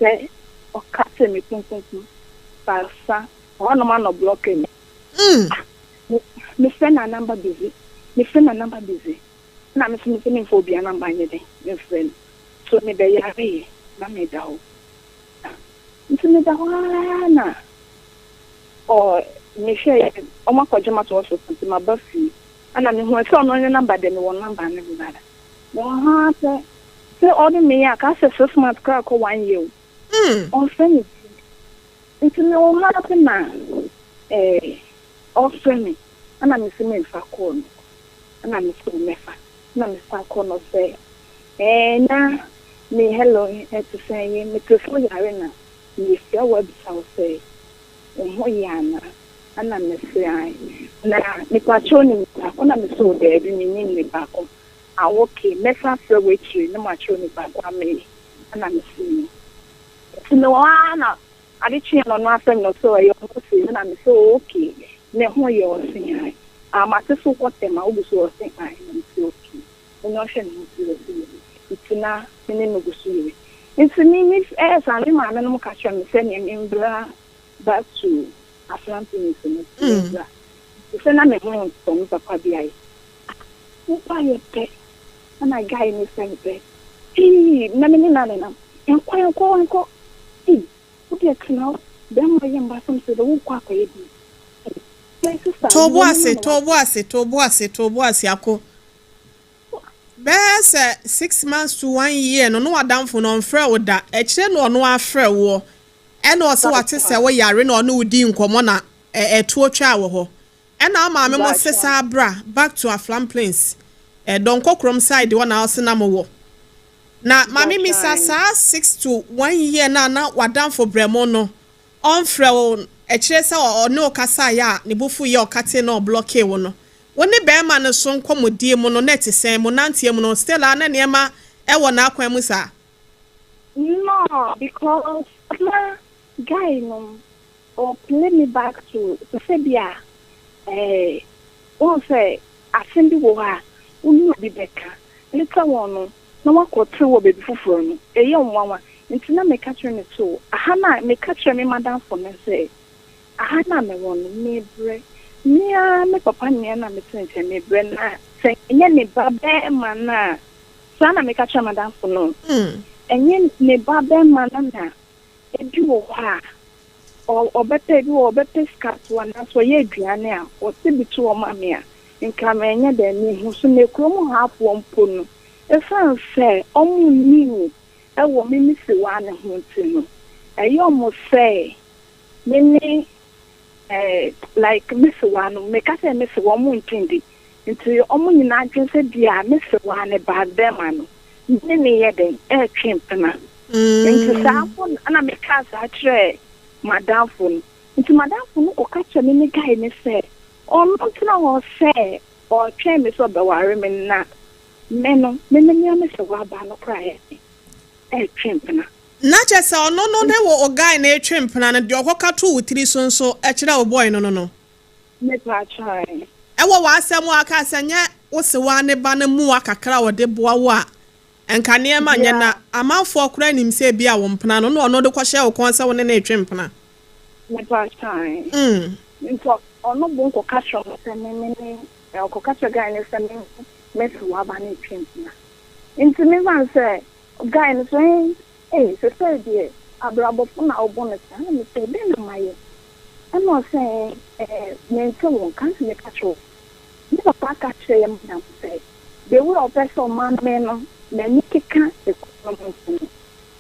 Sɛ ɔka sɛ me kunkunkum baasa, hɔnom ano block me. Ah, mefrɛ na number busy. Mefrɛ na number busy. Na me nso me sɛ memfa obiara number nyɛ den, memfrɛ no. So mebɛyareeɛ na meda hɔ. Nti meda hɔ ara na ɔ mehwɛ ɔmo akɔgye ma to hospital, nti maba fie. Ɛna mehu sɛ ɔno ne number deɛ, mewɔ number no deda. Mewɔ hɔ ara pɛ sɛ ɔde me yɛ a ka sɛ 6 months koraa kɔ one year o. Ɔmfrɛ me bio. Nti mewɔ hɔ ara pɛ na ɔfrɛ me, ɛna mese memfa call no. Ɛna mese mɛfa. Na mefa call no sɛ na me hello, ɛte sɛn yi, mete so yare na mefrɛ wo abisa wo sɛ wo ho yɛ ana? Ɛna mese ae. Na mepakyɛw nim baako? Na mese wo daabi, mennim ne baako. Ah, okay, mɛsan frɛ wo akyire na makyerɛw ne baako ama yi. Ɛna mese yi. Nti mewɔ hɔ ara na ade kyeeɛ no, ɔno afrɛ me no sɛ ɛyɛ ɔno se. Ɛna mese okay, ne ho yɛ? Ɔse ae. Ah, mate so kɔ tɛm a wogu so? Ɔse ae. Na mese okay. Ɔno ɔhwɛ ne ho so, ɔse yɛ. Nti na me ne no gu so yɛ. Nti me ɛyɛ saa, me maame no mo ka kyerɛ me sɛ nea membra back to Afram Plains no, membra. Nti sɛ na me ho ntɔ me papa bi ayɛ. Wobaeɛ pɛ, ɛna guy no frɛ me pɛ. Pii, na me ne na nenam. Nkɔ, nkɔ, nkɔ. Ei, wo deɛ tena hɔ. Bɛrima yɛ mba asɛm sɛ dɛ wokɔ akɔyɛ bi. My sister, To bo you ase, to bo ase, to bo ase, to bo ase ako. Bɛyɛ sɛ 6 months to one year no, na w'adamfo no ɔmfrɛ wo da. Akyire na ɔno afrɛ woɔ. Ɛna ɔsɛ wate sɛ woyare na ɔne wo di nkɔmmɔ na ɛtoɔ twaa wɔ hɔ. Ɛna wo maame mo se saa bra back to Afram Plains. Dɔnkɔ kurom side hɔ na ɔse na mowɔ. Na ma me misa, saa 6 to 1 year no a na w'adamfo brɛmo no ɔmfrɛ wo, ɛkyerɛ sɛ ɔne wo kasaeɛ a ne bo fu yɛ ɔkate na ɔblockee wo no, wo ne bɛrima no so nkɔmmɔdie mu no na ɛte sɛn? Mo nanteɛ mu no, still a na nneɛma ɛwɔ n'akwan mu saa? No, because na guy no ɔ play me back to te sɛ bi a wɔn sɛ asɛm bi wɔ hɔ a wo ne obi bɛka later wɔn no na wakɔte wɔ baabi foforɔ no, ɛyɛ nwanwa. Nti na meka kyerɛ no so aha, na meka kyerɛ me madamfo no sɛ aha na mewɔ no, mebrɛ mea me papa nua na mete nkyɛn, mebrɛ na sɛ ɛnyɛ ne ba bɛrima no a, saa na meka kyerɛ madamfo no, ɛnyɛ ne ba bɛrima no na ebi wɔ hɔ a ɔbɛpɛ ebi wɔ ɔbɛpɛ sika to anaasɛ ɔyɛ aduane a ɔte bi to ɔma me a, nka mɛnyɛ dɛ mehu so. Na kurom haafoɔ mpo no, ɛsiane sɛ ɔmo nni ɛwɔ me me siwa ne ho nti no, ɛyɛ ɔmo sɛ me ne like me siwa no, meka sɛ me siwa, ɔmo ntwe ndi, nti ɔmo nyinaa adwene sɛ bia me siwa ne ba bɛrima no me ne ne yɛ dɛn ɛɛtwe mpena. Nti saa mpo na meka saa kyerɛ madamfo no. Nti madamfo no kɔka kyerɛ me ne guy ne sɛ ɔno ntena hɔ sɛ ɔtwɛn me sɛ ɔbɛware me, na me no me ne mea me sɛ waba no koraa yɛ ɛɛtwe mpena. Na kyɛ sɛ ɔno no ne wo guy na ɛtwe mpena no deɛ, ɔkɔka to wo tiri so nso ɛkyerɛ wo boy no. Mepa kyerɛ. Ɛwɔ w'asɛm a aka sɛ nyɛ wo se wa ne ba no mmoa kakra a wɔde boa wo a, nka nneɛma nyɛ na amanfoɔ koraa nim sɛ bi a wo mpena no na ɔno de kɔhyɛ wo kɔn sɛ wo ne ne etwe mpena. Mepa kyerɛ. Nti ɔno bo nkɔka kyerɛ mo sɛ me ne ɔkɔka kyerɛ guy no sɛ me me se waba ne twe mpena. Nti me fa sɛ guy no so sɛ sɛ deɛ abrabɔfo na ɔbɔ no saa, na me sɛ dɛn na mayɛ? Ɛna ɔsɛ mente wo nka. Nti meka kyerɛ wo, me papa ka kyerɛ yɛ madam sɛ the way ɔpɛ sɛ ɔma me no m'ani keka ekuro no mu nti no,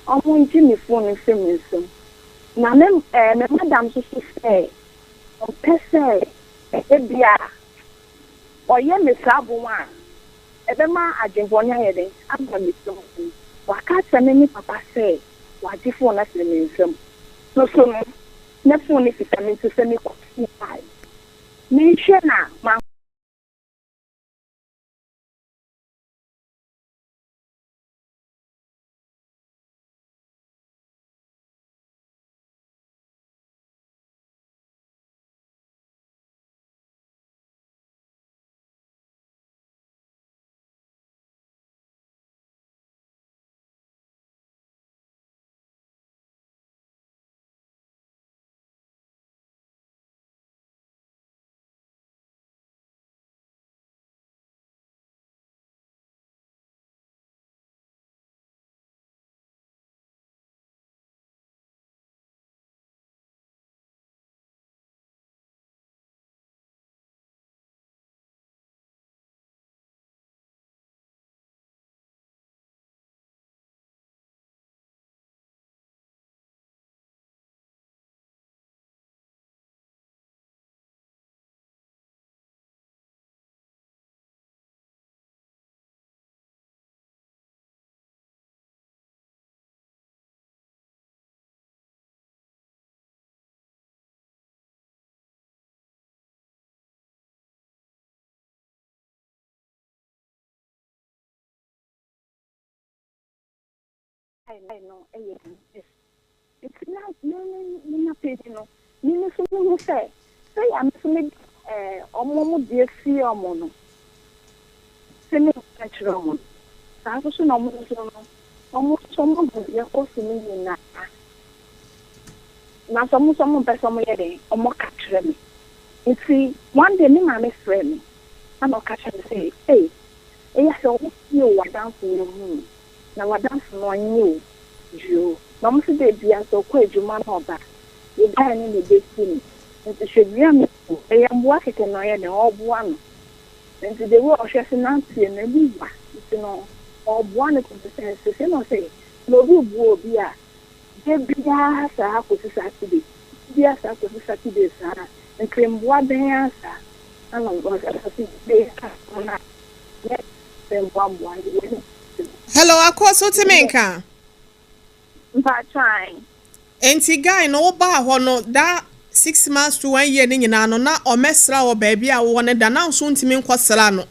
ɔmo ngye me phone mfiri me nsam. Na me me madam nso so sɛ ɔmpɛ sɛ ebia ɔyɛ me saa bon a ɛbɛma adwembɔne ayɛ den aba me tirim. Waka kyerɛ me ne papa sɛ wagye phone afiri me nsam so so no, ne phone no kita me, nti sɛ mekɔ fie a menhwɛ na ma no ɛyɛ. Nti na me me me page no, me me so mehu sɛ sɛ yɛ me so me ɔmo deɛ sie ɔmo no sɛ me nka kyerɛ ɔmo no saa nso so, na ɔmo nso no ɔmo nso ɔmo hu deɛ kɔ so no nyinaa, na sɛ ɔmo nso ɔmo mpɛ sɛ ɔmo yɛ den ɔmo ka kyerɛ me. Nti one day me maame frɛ me ɛna ɔka kyerɛ me sɛ ee, ɛyɛ sɛ ɔmo fie wɔ wadamfo no hu na wadamfo no ɔnye o yoo, na ɔmo sɛ de bia sɛ ɔkɔ adwuma na ɔba oguy no na ebesi no. Nti hwɛ bia mi ɛyɛ mboa kɛkɛ na ɔyɛ den ɔboa no. Nti de wo ɔhwɛ so nanteɛ no ebi wa nti no ɔboa no kɔsi sɛ sese na ɔsɛ na obi bu obi a de biara saa kɔsi Saturday biara saa kɔsi Saturday saa. Nti mboa bɛn asa ɛna ɔsɛ de ka na yɛ sɛ mboa mboa de wɔ. Hello, Akos, wote me nka? Mpakyɛw. Enti guy no wobaa hɔ no, da 6 months to one year ne nyinaa no, na ɔmɛsra wɔ baabi a wowɔ no da, na nso ntumi nkɔsra no.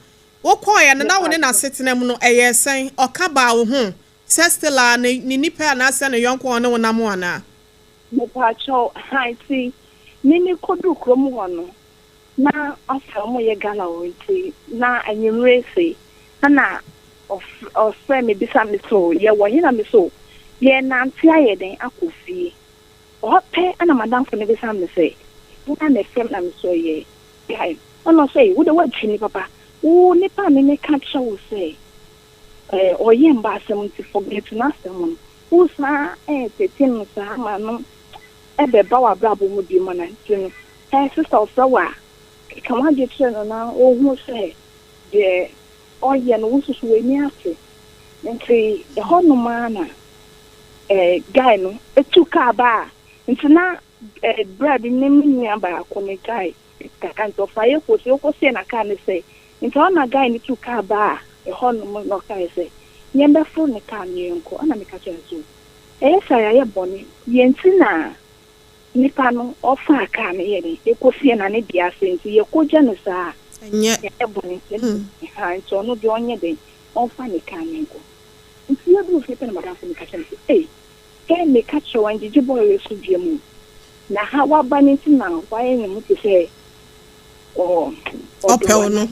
Wokɔɔeɛ no, na wo ne n'asetena mu no ɛyɛ sɛn? Ɔka baa wo ho sɛ still a ne nipa anaasɛ ne yɔnko a ɔne wo nam anaa? Mepakyɛw, ha nti me me kɔdu kurom hɔ no, na ɔsɛ ɔmo yɛ gala wɔ, nti na anwummerɛ se ɛna ɔfrɛ me bisa me so yɛwɔ he, na me so yɛnante ayɛ den akɔ fie. Ɔpɛ ɛna madamfo no bisa me sɛ wona na ɛfrɛ na me so yɛ guy. Ɔno sɛ wode woakyi ni papa wo nipa a me meka kyerɛ wo sɛ ɔyɛ mba asɛm, nti forget n'asɛm no. Wo saa tete no saa ma no ɛbɛba w'abrabɔ mu bi mu na nti no sister ɔfrɛ wo a, keka w'adwe kyerɛ no na ohu sɛ deɛ ɔyɛ no, wo soso w'ani ase. Nti ɛhɔnom ara na guy no etu kaa ba a, nti na berɛ bi me me nua baako ne guy kaka, nti ɔfa yɛ kɔ si ɔkɔ na kaa ne sɛ, nti ɔna guy no tu kaa ba a, ɛhɔnom na ɔkae sɛ yɛn bɛforo ne kaa no yɛnkɔ. Ɛna meka kyerɛ no so ɛyɛ sɛ yɛayɛ bɔne yɛn ti na nipa no ɔfaa kaa no yɛ ne ekosie na ne deɛ ase, nti yɛkɔgya no saa. Ɛnyɛ. Yɛayɛ bɔne nti ha, nti ɔno deɛ ɔnyɛ den ɔmfa ne kaa no nkɔ. Nti yɛduru fie pɛ na madamfo no ka kyerɛ me sɛ, ei, kɛ meka kyerɛ wɔn gyegye bɔɔl yɛ so bia mu na ha waba ne nti na wayɛ ne ho te sɛ ɔpɛ wo no.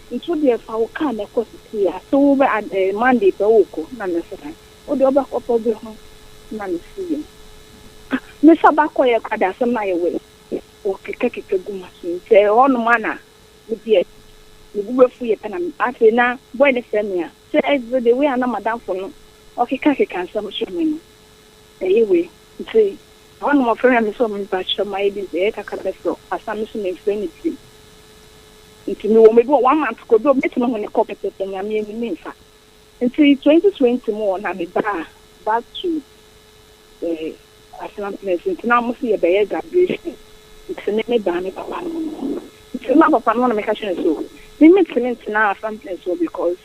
Nti wo deɛ fa wo kaa na ɛkɔ sisi a sɛ wobɛ Monday pɛ wokɔ na me sɛ wo deɛ wobɛkɔ pɛ wobɛhu na me si yɛ me sɛ bakɔ yɛ kora de asɛm no ayɛ wɔ wɔkekakeka gu ma so. Nti ɛhɔnom ana me deɛ me bu bɛfu yɛ pɛ na afei na boy ne frɛ me a sɛ ɛdze de wei a na madamfo no ɔkekakeka nsɛm kyerɛ me no ɛyɛ wei. Nti ɛhɔnom ɔfrɛ me sɛ ɔmepa kyerɛ ma yɛ busy ɛyɛ kakra bɛfrɛ asa me so memfrɛ ne bio. Nti mewɔ maybe wɔ one month kɔ bi mɛtumi ho ne kɔ pɛpɛpɛ. Nyame anim memfa. Nti 2020 mu wɔ na mebaa back to Afram Plains, nti na mo sɛ yɛbɛyɛ graduation, nti me mebaa me papa no mu, nti ma papa no na meka kyerɛ no so me metumi ntena Afram Plains hɔ because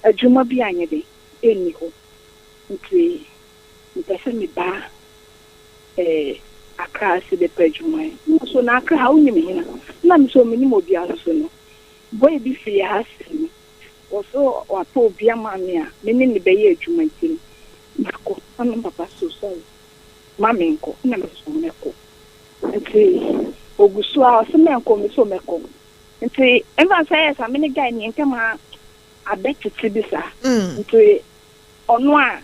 adwuma bi anyɛ den ɛnni hɔ, nti mepɛ sɛ mebaa Accra ase bɛpɛ adwuma yi. So na Accra ha wonim hena? Na me so menim obiara so no, boy bi firi ha se no wɔso wapɛ obi ama me a me ne ne bɛyɛ adwuma, nti no makɔ. Ɔno papa so sorry ma me nkɔ, na me so mɛkɔ. Nti ogu so a ɔsɛ mɛnkɔ, me so mɛkɔ. Nti mfa sɛ ɛyɛ sa me ne guy ne ntɛm a abɛtete bi saa. Nti ɔno a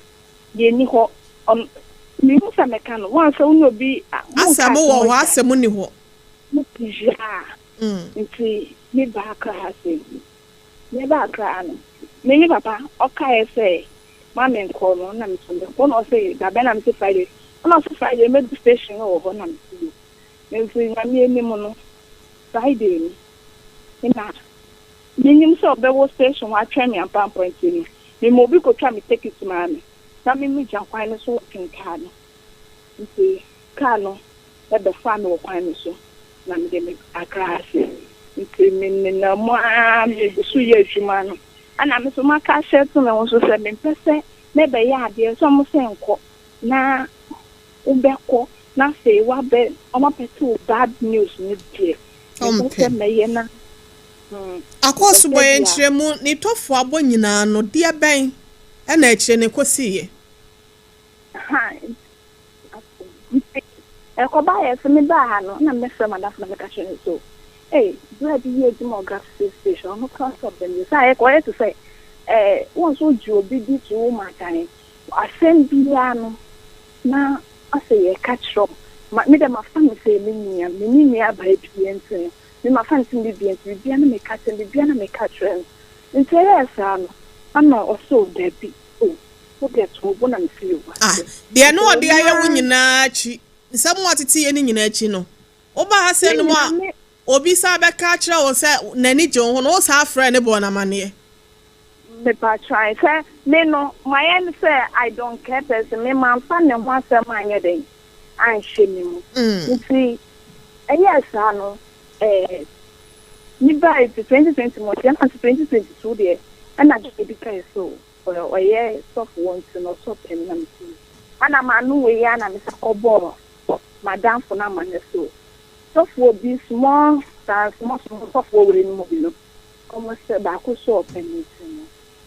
yɛni hɔ ɔno mehu sɛ mɛka no wɔn sɛ wone obi asɛm wɔ hɔ, asɛm ni hɔ. Mo pia. Nti me ba Accra ha se me ba Accra no, me ne papa ɔkaeɛ sɛ ma me nkɔ no na me so mɛkɔ, na ɔsɛ dabɛn na me sɛ Friday, ɛna ɔsɛ Friday mɛdu station no wɔ hɔ na me sɛ yo. Nti Nyame anim no, Friday no na menim sɛ ɔbɛwɔ station hɔ atwɛn me ampampa. Nti no mema obi kɔtwa me ticket maa me na me megya kwan no so wɔtwɛn kaa no, nti kaa no ɛbɛfa me wɔ kwan no so na mede me Accra ase. Nti me nenam mu a megu so yɛ adwuma no, ɛna me so maka ahyɛ to me ho so sɛ mempɛ sɛ mɛbɛyɛ adeɛ sɛ ɔmo sɛ nkɔ na wobɛkɔ na afei wabɛ ɔmo apɛte wo bad news no deɛ mempɛ sɛ mɛyɛ na. Akɔso bɔ yɛn nkyerɛ mu ne tɔfo abɔ nyinaa no deɛ bɛn ɛna akyire ne kɔsiiɛ? Nti ɛkɔba yɛ sɛ mebaa ha no na mɛfrɛ madamfo na meka kyerɛ no so, ei, berɛ bi yɛ adwuma wɔ graphic station, ɔno kora sɛ ɔbɛn mi sɛ ayɛ kɔyɛ te sɛ wɔn nso gye obi di to wo matan asɛm biara no na asɛ yɛka kyerɛ ma me dɛ mafa no sɛ me nua, me ne nua baa bia, nti no me mafa no sɛ me bia, nti bibia na meka kyerɛ no, bibia na meka kyerɛ no. Nti ɛyɛɛ saa no ana ɔsɛ dabi o, wode to wo bo na mesi yɛ. Ah, deɛ ne ɔde ayɛ wo nyinaa akyi, nsɛm a ɔtete yɛ no nyinaa akyi no, woba ha sɛ no mu a obi sa bɛka kyerɛ wo sɛ n'ani gye wo ho no, wo saa frɛ ne bɔɔ n'amanneɛ? Mepatwan sɛ me no mayɛ no sɛ I don't care person, me mamfa ne ho asɛm anyɛ den anhyɛ me mu. Nti ɛyɛɛ saa no me baa ti 2020 mu nti ɛna nso 2022 deɛ ɛna de bi kae so. Ɔyɛ sɔfo wɔ nti no ɔsɔ pɛ me na mete mu. Ɛna m'ano wei ara na mesan kɔbɔɔ m'adamfo no amanneɛ so. Sɔfoɔ bi small saa small small sɔfoɔ wei no mu bi no, wɔn sɛ baako sɛ ɔpɛ me nti no,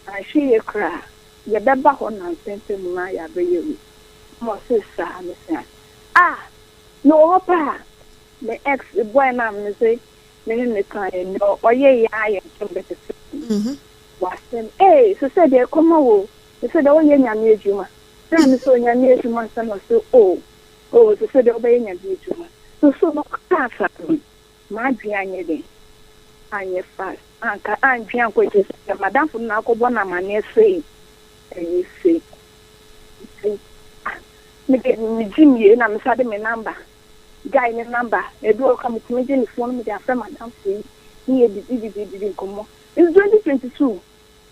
anhwɛ yie koraa yɛbɛba hɔ nnansa ntam na yɛabɛyɛ wei. Ɛna ɔse saa? Mese ah, mewɔ hɔ paa. Me ex boy no a mese me ne no kaeɛ no, ɔyɛeɛ ara yɛn ntam bɛtete. W'asɛm ee sesɛ deɛ ɛkɔma wo o sesɛ deɛ woyɛ Nyame adwuma na me sɛ Onyame adwuma sɛ na ɔse oo oo sesɛ deɛ wobɛyɛ Nyame adwuma soso no ɔkaa saa no m'adwene anyɛ dɛn anyɛ fast anka andwene ankɔ akyire sɛ deɛ madamfo no na akɔbɔ no amaneɛ sei ɛyɛ sei nti ah me deɛ me gye mie na me sa de me number guy ne number ebi wɔ hɔ koraa metumi gye ne phone mede afrɛ madamfo yi ne yɛ didi didi didi nkɔmmɔ. Nti 2022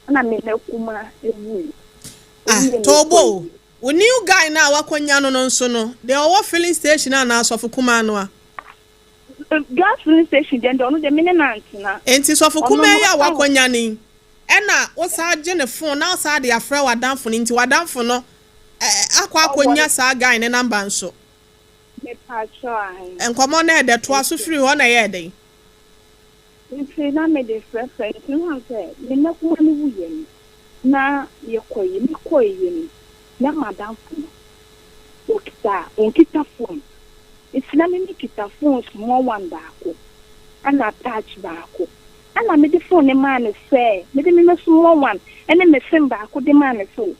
na me na kumaa wuui. Ah Tobo o, wo new guy no a woakɔnya no no nso no, deɛ ɔwɔ filling station anaa sɔfo kumaa no a? Gas filling station deɛ, ɔno deɛ me ne no antena. Nti sɔfo Ɔno kumaa no yi a ɔka ho. woakɔnya no yi, ɛna wosan gye ne phone na wosan de afrɛ w'adamfo no, nti w'adamfo no akɔ Ɔwɔ akɔnya saa guy no number nso? Mepaakyɛw ahe. Nkɔmmɔ no ɛɛdɛ, toa so Nti. firi hɔ na ɛyɛɛ dɛn? Nti na mede frɛfrɛ nti na sɛ me nna kuma no wuiɛ no na yɛkɔeɛ mekɔeɛ no na madamfo no ɔkita ɔnkita phone nti na me mekita phone small one baako ɛna touch baako ɛna mede phone no maa no sɛ mede me me small one ɛne me sim baako de maa no sɛ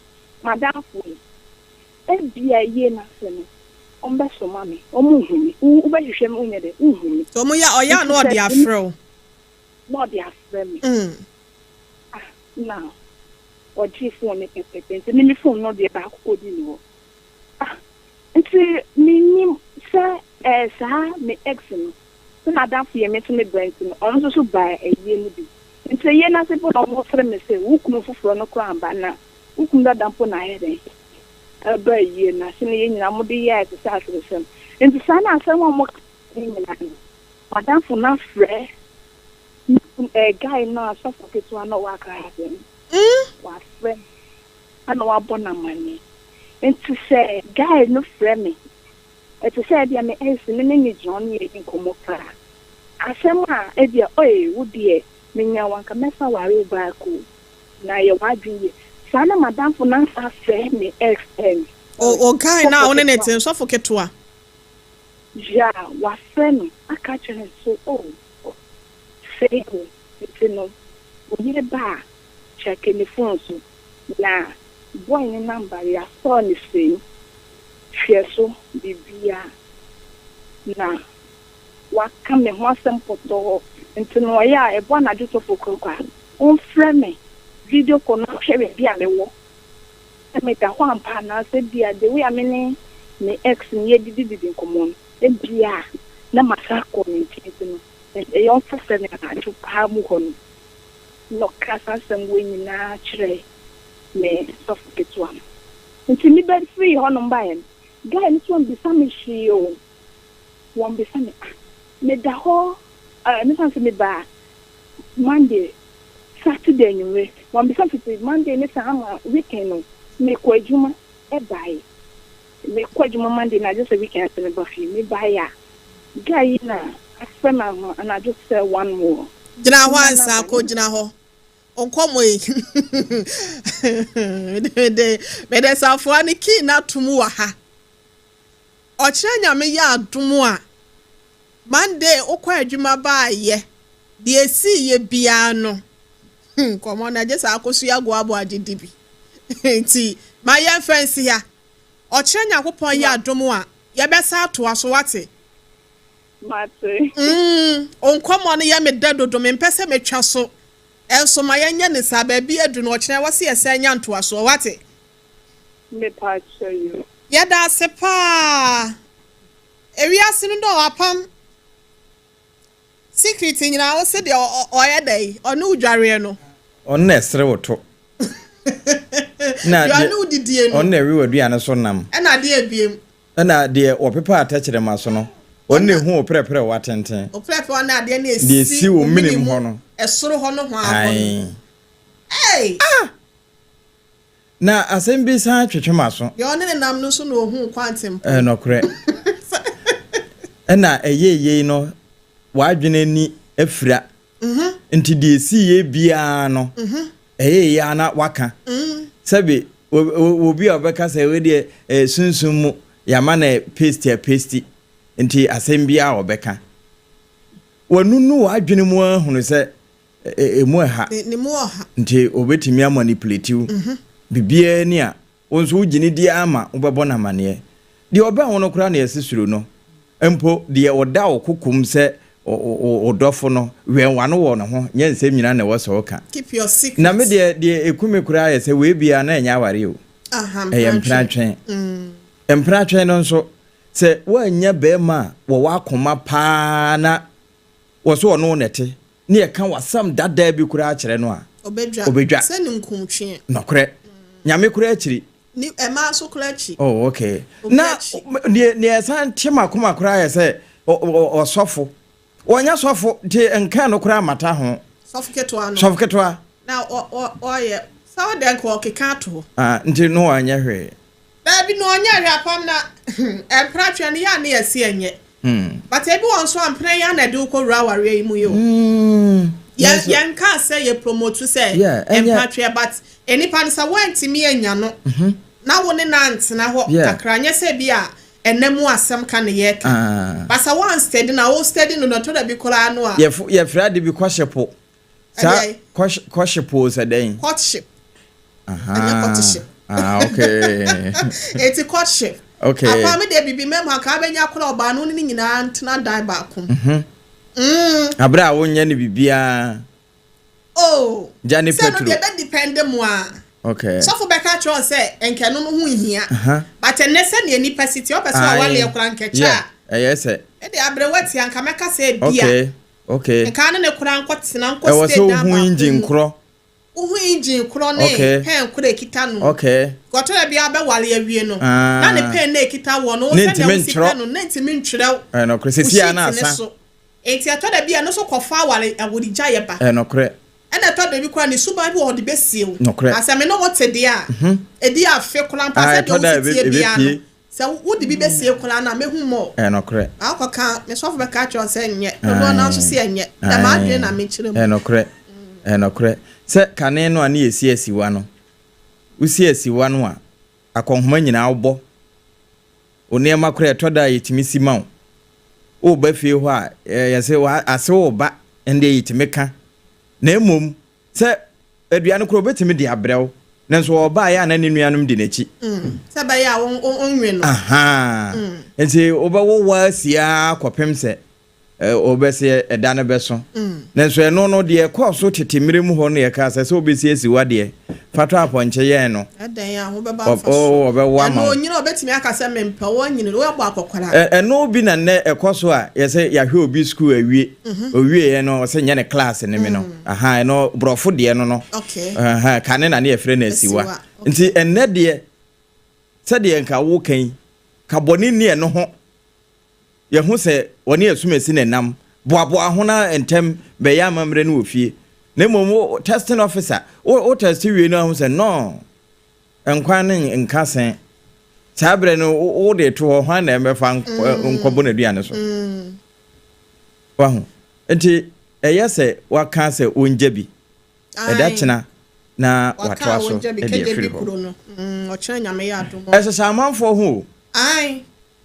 madamfo yi Ebia yie no ase no, wɔbɛsoma me, wɔnhu me. Wo, wobɛhwehwɛ me, wonyɛ dɛ, wonhu me. Sɛ wɔyɛ a, ɔyɛ a Nti na sɛ ɔde afrɛ wo. Na ɔde afrɛ me. Ah, na ɔgyee phone no pɛpɛpɛ. Nti me me phone no deɛ baako kɔdii ne hɔ. Ah, nti mennim sɛ ɛɛ saa me ex no, sɛ n'adamfo yɛ me nso me bra nti no, ɔno nso so baa ayie no bi. Nti ayie no ase mpo na wɔsere me sɛ, wo kunu foforɔ no koraa amba na wo kunu dada mpo na ayɛ dɛn? Ɛbaa yie no ase no yɛn nyinaa wɔde yɛɛ te sɛ aseresɛm. Nti saa na asɛm a wɔka no nyinaa no, m'adamfo no afrɛ ne kunu ɛɛ guy no a sɔfo ketewa no a ɔwɔ Accra ha sɛ no, wafrɛ no ɛna wabɔ no amanneɛ. Nti sɛ guy no frɛ me, ɛte sɛ ebia me ex no ne no gyina hɔ ne yɛredi nkɔmmɔ koraa a, asɛm a ebia oi wo deɛ menya wo anka mɛsan aware wo back o. Na yɛ w'adwene yie. Saa na m'adamfo no asan afrɛ me ex ɛɛm O sorry o guy no a sɔfo wo ne no ketewa. te no, sɔfo ketewa. Yeah, wafrɛ no aka akyerɛ no so oh sei o nti no wo yere ba a check ne phone so na boy no number yɛasɔɔ no sei hwɛ so biribiara na Waka me ho asɛm pɔtɔɔ nti no ɔyɛ a ɛbɔ anadwo sɔfo koro a ɔmfrɛ me video call na ɔhwɛ baabi a mewɔ sɛ meda hɔ ampa anaasɛ ebia the way a me ne me ex no yɛdidididi nkɔmmɔ no ebia na masan akɔ ne nkyɛn nti no ɛyɛ ɔmfrɛfrɛ me anadwo paa mu hɔ no na ɔka saa asɛm wei nyinaa kyerɛ me sɔfo ketewa no nti mebɛfirii hɔnom baeɛ no guy no nso ammisa me hwee o. Wɔbisa me ah meda hɔ eh mefa no sɛ meba Monday, Saturday anwummere, wɔbisa me fiti Monday ne saa ma weekend no mekɔ adwuma baeɛ. Mekɔ adwuma Monday na agye sɛ weekend sɛ meba fie. Mebaeɛ a guy yi na afrɛ me anadwo sɛ one more. Gyina hɔ Menya ansa number kɔ no. gyina hɔ. Nkɔmmɔ yi mede mede safoa ne key no ato mu wɔ ha. Ɔkyena Nyame yɛ adom a, Monday wokɔ adwuma baayɛ, deɛ ɛsiiyɛ biaa no, hmm, nkɔmmɔ no agye sɛ akosua agoaboa agye di bi. Nti ma yɛmfa nsi ha. Ɔkyena Nyankopɔn yɛ adom a, yɛbɛsan atoa so, wate? Mate. Mm, wo nkɔmmɔ no yɛ me dɛ dodo, mempɛ sɛ metwa so. Ɛnso ma yɛnyɛ no saa, baabi adu no, ɔkyena ɛwɔ sɛ yɛsan nya ntoasoɔ, wate? Mepakyɛ you. Yɛda ase paa. Ewiase no dɔ apam secret nyinaa wo se deɛ ɔyɛ dɛn ɔne wo dwareɛ no. Ɔno na ɛsere wo to. Na Deɛ ɔne wo didie no. Ɔno na ɛwe w'aduane so nam. Ɛna adeɛ ebiem. Ɛna deɛ wɔpepa atɛkyerɛma so no. Ɔno na ehu wo prɛprɛwa tenten. Wo prɛprɛwa ne adeɛ na Deɛ esi esi wo wo mene menem mu hɔ no. ɛsoro hɔ nohoa hɔ no. Ae. Ei! Ah! Na asɛm bi san twetwe m'aso. Deɛ ɔne ne nam no nso na ɔhuu kwantempɔn. Ɛyɛ nɔkorɛ. Ɛna ɛyɛɛ yei no, w'adwene ani afira. Nti deɛ ɛsiiɛ biara no, ɛyɛɛ yei ara na waka. Sɛbe, obi a ɔbɛka sɛ wei deɛ ɛyɛ sunsum mu, yɛama no paste a paste, nti asɛm biara a ɔbɛka. Wanunu w'adwene mu ara hunu sɛ Emu ɛha. Ne mu ɔha. Nti obetumi amanipulate wo. Biribiara ni a, wo nso wogye no di ara ma wobɛbɔ no amaneɛ. Deɛ ɔbɛn wo no koraa na yɛse suro no. Mpo deɛ ɔda wo kokom sɛ wo dɔfo no, wɛn w'ano wɔ ne ho, nyɛ nsɛm nyinaa na ɛwɔ sɛ woka. Keep your secret. Na me deɛ, deɛ ɛku me koraa yɛ sɛ wei biara na ɛnyɛ awareɛ o. Aha, Ɛyɛ mpenatwe. mpenatwe. Mpenatwe no nso, sɛ woannya barima a wɔwɔ akoma paa na wɔ so ɔne wo na ɛte, ne yɛka w'asɛm dadaa bi koraa kyerɛ no a, Ɔbɛdwa. ɔbɛdwa. Sɛ ninkuntweɛ. Nɔkorɛ. Nyame koraa akyiri. Ni, ɛmaa nso koraa akyi. Oh, okay. Obi Na akyi. deɛ, deɛ ɛsan te m'akoma koraa yɛ sɛ, ɔ, ɔ, ɔsɔfo. Ɔnyɛ sɔfo, nti nka no koraa mmata ho. Sɔfo ketewa no. Sɔfo ketewa. Na ɔ, ɔ, ɔyɛ, sɛ ɔdɛ nka ɔkeka ato hɔ. Ah, nti no wanyɛ hwee. Daabi no ɔnyɛ hwee apam na mpena twɛ no yɛ a ne yɛse ɛnyɛ but ebi wɔ nso a mpena yi a na ɛde wo kɔ wura awareɛ yi mu yi o yɛn yɛn kaa sɛ yɛ promote sɛ mpena twɛ but nipa no sɛ wɔntumi anya no na wo ne no antena hɔ kakra nyɛ sɛ bi a ɛnɛ mu asɛm ka ne yɛ ka but sɛ wɔn steady na wo steady no na ɛtɔ da bi koraa no a yɛfrɛ ade bi kɔhye po Saa courtship o sɛ dɛn? Courtship. Ɛnyɛ courtship. Ah, okay. Eti courtship. Okay. Akwa mi de bibi mɛmu anka abɛnya akora ɔbaa no ne ne nyinaa ntena dan baako mu. Mhm. Abere a wonyɛ ne biribiara. Oh. Gya ne Sɛ no petro. deɛ bɛ depend mu a. Okay. Sɔfo bɛka kyerɛ wo sɛ nkɛ no no ho nhia. But ɛnɛ sɛ nea nipa si te ɔpɛ sɛ ɔwaleɛ koraa nkɛkyɛ a. Yeah. Ɛyɛ sɛ. Ɛde aberewa tia nka mɛka sɛ ebia. Okay. Okay. Nka ne ne koraa nkɔtena nkɔ Ɛwɔ stay sɛ dan wohu baako engine mu. korɔ. Wohu engine korɔ ne Okay. pen korɔ a ekita no. Okay. Kɔtɔ da bi abɛwale awie no, Ah. na ne pen na ekita wɔ no, wo Ne sɛnea ntumi wosi ntwerɛ. pɛ no, ne ntumi ntwerɛ Ɛyɛ nokorɛ. wo Sɛsi a sheet na ne asa. so. Enti ɛtɔ da bi a ɛno nso kɔfa aware awaregyaeɛ ba. Ɛyɛ nokorɛ. Ɛna ɛtɔ da bi koraa ne suban bi wɔ hɔ ɔde bɛsie wo. Nokorɛ. Na sɛ me ne wo te deɛ a, ɛdi afe koraa mpo a, Ah, sɛdeɛ ɛtɔ da a wosi ebe teɛ biara no, ebepie. Sɛ wode bi bɛsie koraa no a, mɛhu more. Ɛyɛ nokorɛ. Na wokɔka, me sɔfo bɛka akyerɛ wo sɛ nyɛ. Dodoɔ no ara nso se ɛnyɛ. Dɛ m'adwene na mekyerɛ mu. Ɛyɛ nokorɛ. Ɛyɛ nokorɛ. Sɛ kane no a ne yɛsi asiwa no, wosi asiwa no a, akɔnhoma nyinaa wobɔ. Wo nneɛma koraa ɛtɔ da a yɛtumi si ma wo. Woreba fie hɔ a, yɛse ase woreba, ɛndeɛ yɛtumi ka. Na mmom Sɛ aduane koraa obetumi de abrɛ wo, nanso ɔbaeɛ a na ne nuanom di n'akyi. Sɛ ɛbɛyɛ a wonwe no. Ahaa. Nti wobɛwowa asi ara kɔpem sɛ wobɛsɛ ɛda no bɛso. Nanso ɛno no, deɛ ɛkɔɔ so tete mmerɛ mu hɔ no yɛkaa sɛ sɛ wobɛsi asi w'adeɛ, fa tɔ apɔnkye yɛn no. Ɛdɛn a ho bɛba mfasoɔ. Ɔbɛwo ama wo. Ɛno onyini a ɔbɛtumi aka sɛ mempɛ wo anyini no, woabɔ akɔkora. Ɛno bi na nnɛ ɛkɔ so a yɛsɛ yɛahwɛ obi sukuu awie. Owieɛ no ɔsɛ nyɛ ne class ne me no. Aha ɛno borɔfo deɛ no no. Aha kane na ne yɛfrɛ no asiwa. Nti ɛnnɛ deɛ sɛdeɛ nka woka yi ka bɔne nni ɛno ho. Yɛhu sɛ wɔne asumasi na ɛnam. Boaboa ho na ntɛm bɛyɛ amammerɛ no wɔ fie. Na mmom wo testing officer, wo wo test wie no ahu sɛ no, nkwan no nka sɛn. Saa berɛ no wo de to hɔ, hwan na ɛmɛfa nkɔbɔ n'aduane so? Wahu? Nti ɛyɛ sɛ waka sɛ wɔngya bi. Ɛda kyena na watoa so de afiri hɔ. Ɛhyehyɛ amanfoɔ ho o.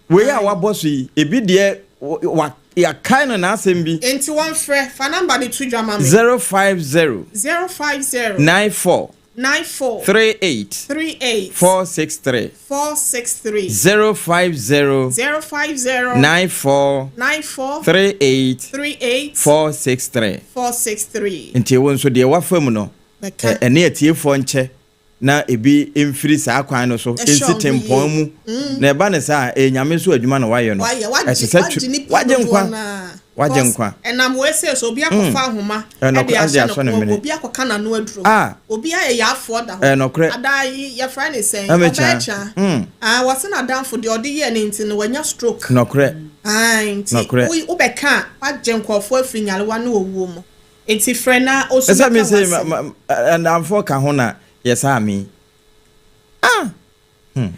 Wei a wabɔ so yi, ebi deɛ wa yɛakae no n'asɛm bi. Enti wɔmfrɛ, fa number no to dwa ma me. 050. 050. 94. 94. 38. 38. 463. 463. 050. 050. 94. 94. 38. 38. 463. 463. Nti wo nso deɛ wafa mu no, ɛne atiefoɔ nkyɛ. na ebi mfiri saa kwan no so nsi tempɔn mu, na ɛba no saa a, ɛyɛ Nyame so adwuma na wayɛ no. Ɛsɛ sɛ twe, wagye nkwa, wagye nkwa. Ɛnam wei sei so, obi akɔfa ahoma de ahyɛ ne kɔn mu, obi akɔka n'ano aduro, obi ayɛ yaafoɔ da hɔ, adaa yi yɛfrɛ ne sɛn, ɔbɛɛkya, ah, wɔse n'adamfo deɛ ɔde yɛɛ no nti no wanya stroke. Nɔkorɛ. Ae, nti wobɛka a, wagye nkurɔfoɔ afiri nyarewa ne owuo mu. Enti frɛ na osu Ɛsɛ bɛka me se w'asɛm. nnamfoɔ ka ho na yɛ saa me. Ah! Hmm.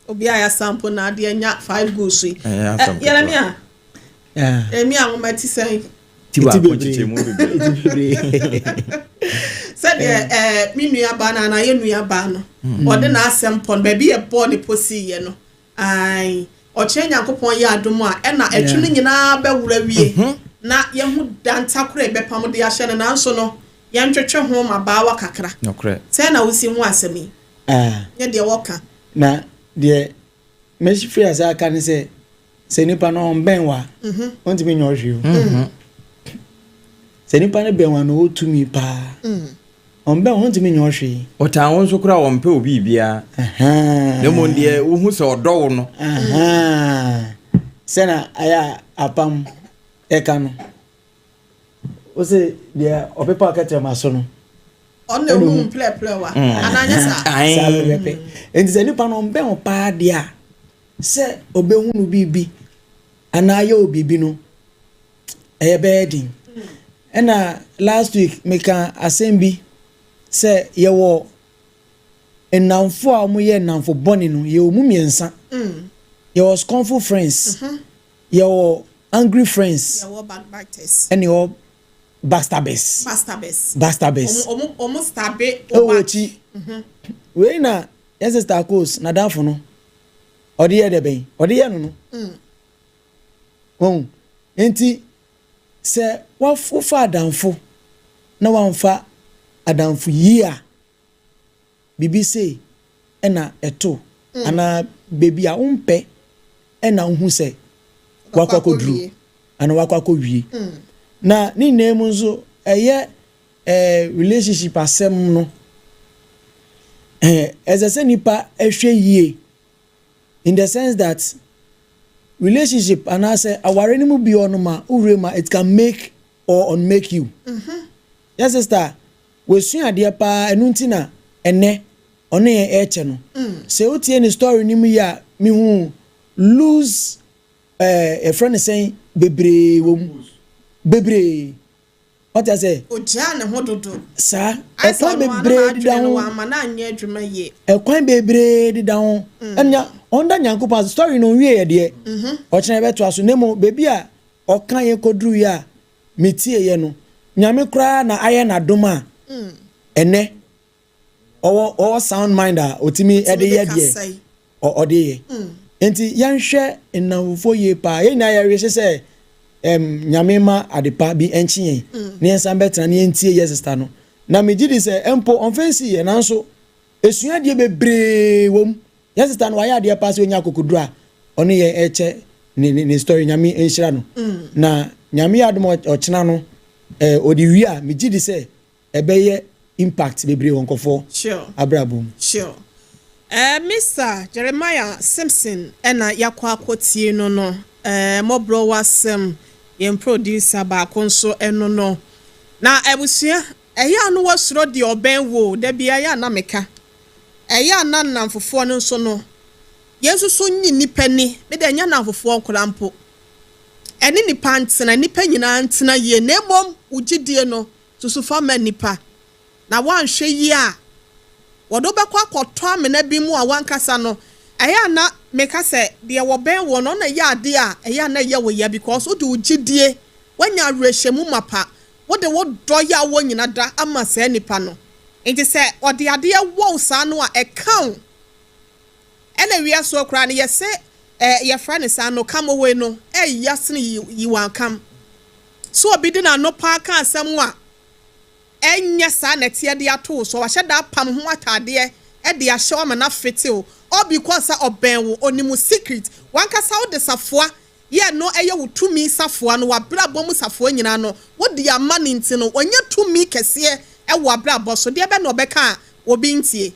Obi a yɛasampo na adeɛ anya 5 goals yi. Yɛrɛmia. Yɛrɛmia nwoma ti sɛn? Ti baako kyekyɛ mu bebree. Sɛdeɛ ɛɛ me nua baa no anaa yɛ nua baa no, ɔde n'asɛm pɔ no baabi yɛ bɔɔ ne posi yɛ no. Ae, ɔkyena Nyankopɔn yɛ adom a, ɛna ɛtwe no nyinaa bɛworo awie, na yɛahu danta koro a yɛbɛpam de ahyɛ no, nanso no, yɛntwetwe ho ma baawa kakra. Nokorɛ. Sɛn na wosi hu asɛm yi? Nyɛ deɛ wɔka. Na deɛ mɛfiri ase aka ne sɛ, sɛ nipa no ɔmbɛn wo a, ɔntumi nyɛ wo hwee o. Sɛ nipa no bɛn wo a na ɔwɔ tumi paa. Ɔmbɛn wo, ɔntumi nyɛ wo hwee. Ɔtan wo nso koraa ɔmpɛ wo biribiara. Na mmom deɛ wohu sɛ ɔdɔ wo no. Sɛna ayɛ a apam ɛka no. Wo se deɛ ɔpepa kɛtrɛma so no. Ɔno na ehu mplɛplɛwa. Anaa nyɛ saa? Saa pɛpɛpɛ. Nti sɛ nipa no ɔmbɛn wo paa deɛ a, sɛ ɔbɛhunu biribi anaa ayɛ wo biribi no, ɛyɛ bɛyɛ den. Ɛna last week meka asɛm bi sɛ yɛwɔ nnamfo a wɔyɛ nnamfo bɔne no, yɛwɔ mu mmiɛnsa. Yɛwɔ scornful friends, yɛwɔ angry friends, yɛwɔ backbiters, ɛna yɛwɔ backstabbers. Backstabbers. Backstabbers. Ɔmo stab ɛwɔ akyi. Wei na yɛn sister Akos n'adamfo no ɔde yɛ dɛ bɛn ɔde yɛ no. Wɔn nti sɛ wofa adamfo na wamfa adamfo yie a, biribi sei ɛna ɛto anaa beebi a wompɛ ɛna wohu sɛ wakɔ akɔduru anaa wakɔ akɔwie. Na ne nyinaa mu nso ɛyɛ relationship asɛm no, ɛsɛ sɛ nipa ɛhwɛ yie in the sense that relationship anaasɛ aware no mu bi wɔ no ma wowura mu a, it can make or unmake you. Yɛ sister wɔsua adeɛ paa, ɛno nti na ɛnɛ ɔne yɛn ɛrekyɛ no. Sɛ wotie ne story no mu yi a, mehu lose ɛfrɛ no sɛn bebree wɔ mu bebree wɔte ase. Ogyaa ne ho dodo. Saa ɛkwan bebree deda ho. Wama na anyɛ adwuma yie. Ɛkwan bebree deda ho. Ɛnna ɔnda Nyankopɔn ase, story no nwie yɛ deɛ ɔkyerɛ bɛtoa so, na mmom beebi a ɔka yɛn kɔduru yi a metie yɛ no, Nyame koraa na ayɛ n'adom a ɛnɛ ɔwɔ sound mind a otumi ɛde yɛ deɛ ɔde yɛ. Nti yɛnhwɛ nnamfofoɔ yie paa. Yɛn nyinaa yɛrehyɛ sɛ Nyame ma adepa bi nkye yɛn na yɛnsan bɛtena na yɛntie yɛ sister no, na megye di sɛ mpo ɔmfa nsi yɛ, nanso esuadeɛ bebree wɔ mu. Yɛn sister no wayɛ adeɛ paa sɛ onya akokoduro a ɔne yɛn ɛkyɛ ne story. Nyame nhyira no na Nyame yɛ adom ɔkyena no ɔde wie a, megye di sɛ ɛbɛyɛ impact bebree wɔ nkɔfoɔ abrabɔ mu. Sure. Mr. Jeremiah Simpson ɛna yakɔ akɔtie no, mmɔborɔ wasɛm yɛn producer baako nso ɛno no. Na abusua, ɛyɛ a no wɔsoro deɛ ɔbɛn wo da bia ɛyɛ a na meka ɛyɛ a na nnamfofoɔ no nso no yɛn nso so nyi nipa ni mede ɛnyɛ nnamfofoɔ nkora mpo ɛne nipa ntena, nipa nyinaa ntena yie, na mmom wo gyidie no soso fa ma nipa na woanhwɛ yie a wɔde wobɛkɔ akɔtɔ amena bi mu a wankasa no. Ɛyɛ a na meka sɛ deɛ wɔbɛn wɔ no ɔna ɛyɛ adeɛ a ɛyɛ a na ɛyɛ wo ya because wode wo gyidie woanya awerɛhyɛmu mapa, wode wo dɔ yɛ a wɔ nyina da ama saa nipa no. Nti sɛ ɔde adeɛ wɔ wo saa no a, ɛka wo. Ɛna wiasoɔ koraa no yɛsɛ yɛfrɛ no saa no kamowe no ɛyɛ sene yiwankam so obi de n'ano paa ka asɛm a ɛnyɛ saa nɛteɛ de ato wo so, wahyɛ da apam ho ataadeɛ ɛde ahyɛ wo ama no afete wo, all because sɛ ɔbɛn wo, onim secret wankasa. Wode safoa yɛ no ɛyɛ wo tumi safoa no, wabrabɔ mu safoa nyinaa no wode ama ne nti no ɔnyɛ tumi kɛseɛ ɛwɔ abrabɔ so deɛ bɛ na ɔbɛka a obi ntie.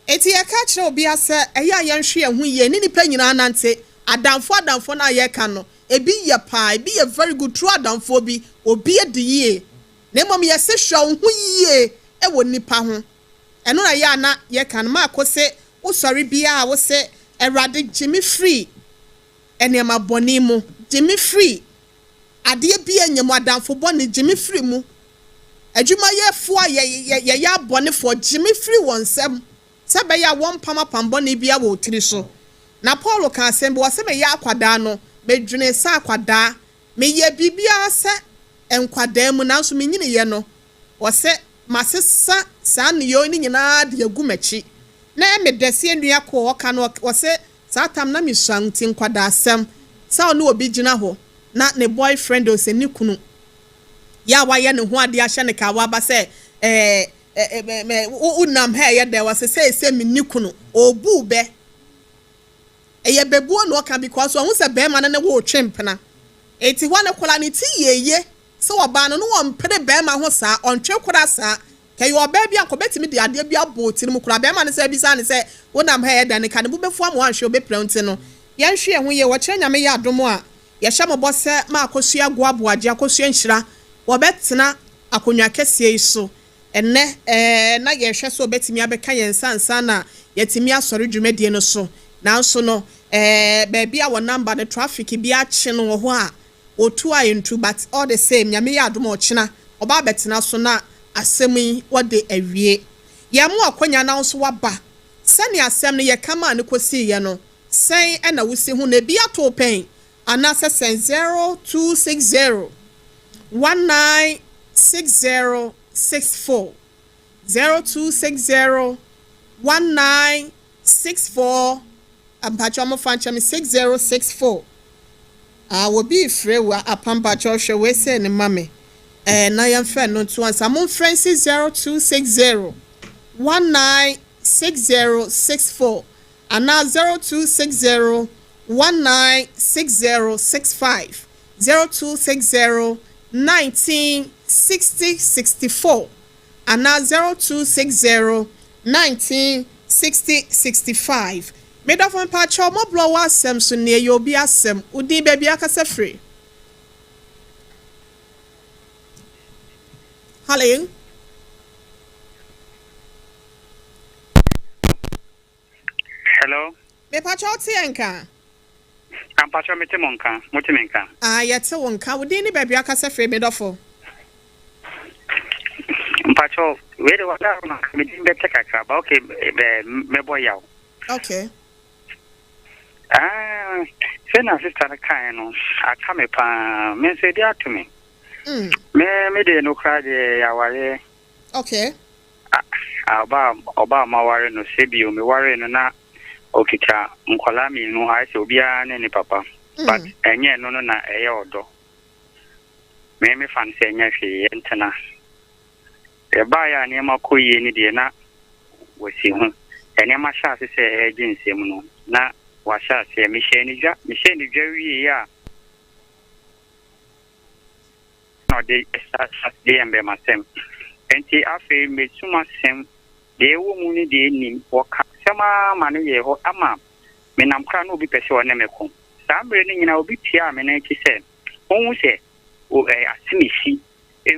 Eti yɛka kyerɛ obi asɛ ɛyɛ a yɛnhwɛ yɛn ho yie ne nipa nyinaa nante. Adamfo adamfo no a yɛka no, ebi yɛ paa, ebi yɛ very good true adamfoɔ bi obi adi yie, na mmom yɛsɛ hwɛ wo ho yie ɛwɔ nipa ho. Ɛno na yɛ a na yɛka no maako sɛ wosɔre biara a wosɛ, "Awurade, gye me firi nneɛma bɔne mu, gye me firi adeɛ bi anya mu, adamfo bɔne gye me firi mu, adwumayɛfoɔ a yɛyɛ abɔnefoɔ gye me firi wɔn nsam." Sɛ ɛbɛyɛ a wɔmpam apam bɔne biara wɔ wo tiri so. Na Paulo kaa asɛm bi, ɔse, Meyɛ akwadaa no, medwenee sɛ akwadaa, meyɛɛ biribiara sɛ nkwadaa mu, nanso menyiniiɛ no, ɔse, masesa saa nneyɔe no nyinaa de agu m'akyi. Na ɛyɛ me dɛ sɛ yɛn nua koro a ɔka no, ɔse, saa tam na mesua nti nkwadaasɛm, sɛ ɔne obi gyina hɔ na ne boyfriend, ɔse ne kunu, yɛ a wayɛ ne ho adeɛ ahyɛ no kawa aba sɛ ɛɛ wonam ha ɛyɛ dɛ ɔse seesei menni kunu, ɔbu bɛ. Ɛyɛ bɛbuo na ɔka because wahu sɛ bɛrima no ne wo retwe mpena. Enti hɔ no koraa ne ti yɛ ye sɛ ɔbaa no no ɔmpere bɛrima ho saa, ɔntwe koraa saa. Kɛyɛ ɔbaa bi a anka ɔbɛtumi de adeɛ bi abɔ tirim koraa. Bɛrima no sɛ bisa no sɛ wonam ha ɛyɛ dɛn no nka ne bo bɛfu ama wanhwɛ ɔbɛpira wo nti no yɛnhwɛ yɛn ho yie. Wɔkyerɛ Nyame yɛ adom a yɛhyɛ mo bɔ sɛ ma Akosua Agoaboagye, Akosua Nhyira wɔbɛtena akonnwa kɛseɛ yi so Ɛnnɛ, ɛɛ, na yɛrehwɛ sɛ ɔbɛtumi abɛka yɛn nsa ansa na yɛatumi asɔre dwumadie no so. Nanso no, ɛɛ, baabi a wɔnam ba no, traffic bi akye no wɔ hɔ a, ɔtu a ɛntu. But all the same, Nyame yɛ adom a ɔkyena ɔba abɛtena so na asɛm yi wɔde awie. Yɛn mo akwanya na wo nso woaba. Sɛnea asɛm no yɛka maa no kɔsiiɛ no, sɛn na wosi ho no? Ebi ato wo pɛn Anaasɛ sɛn 0260 19 6064 0260 19 64 mpakyɛw mo fa nkyɛ me 6064 ah obi refrɛ wo apa mpakyɛw hwɛ wei sɛ ne ma me eh na yɛmfrɛ no nto ansa mo mfrɛ nsi 0260 19 6064 anaa 0260 19 6065, 0260 19 60 64, anaa 0260 19 60 65. Me dɔfo mpakyɛw mɔborɔ w'asɛm so nie yɛ obi asɛm wo din baabi akasa firi. Hello. Hello. Mepakyɛ wo te yɛn nka? Ampakyɛ mete mo nka, mo te me nka? Ah yɛte wo nka, wo din ne baabi akasa firi me dɔfo? Mpakyɛ wei de wada ma me din bɛkyɛ kakra ba okay mɛbɔ yaw. Okay. Ah, sɛ na sister no kae no, aka me paa, me nso ebi ato me. Mm. Me me de no koraa deɛ yɛawareɛ. Okay. Ɔbaa ɔbaa a maware no, sɛ bio mewaree no na ɔkita nkwadaa mmienu, ayɛ sɛ obiara ne ne papa. But ɛnyɛ ɛno no na ɛyɛ ɔdɔ. Me mefa no sɛ ɛnyɛ hwee, yɛntena. Ɛbaeɛ a nneɛma kɔ yie no deɛ na wasi ho. Nneɛma hyɛ ase sɛ ɛregye nsam no, na wahyɛ aseɛ. Mehyɛɛ no dwa, mehyɛɛ no dwa wieeɛ a, na ɔde de yɛ mbɛmasɛm. Enti afei mesum asɛm, deɛ ɛwɔ mu ne deɛ ɛnnim. Wɔka asɛm ara ma no yɛɛ hɔ ama menam koraa na obi pɛ sɛ ɔne me ko. Saa mmerɛ no nyinaa obi tiaa me nan akyi sɛ ɔnhu sɛ asemesi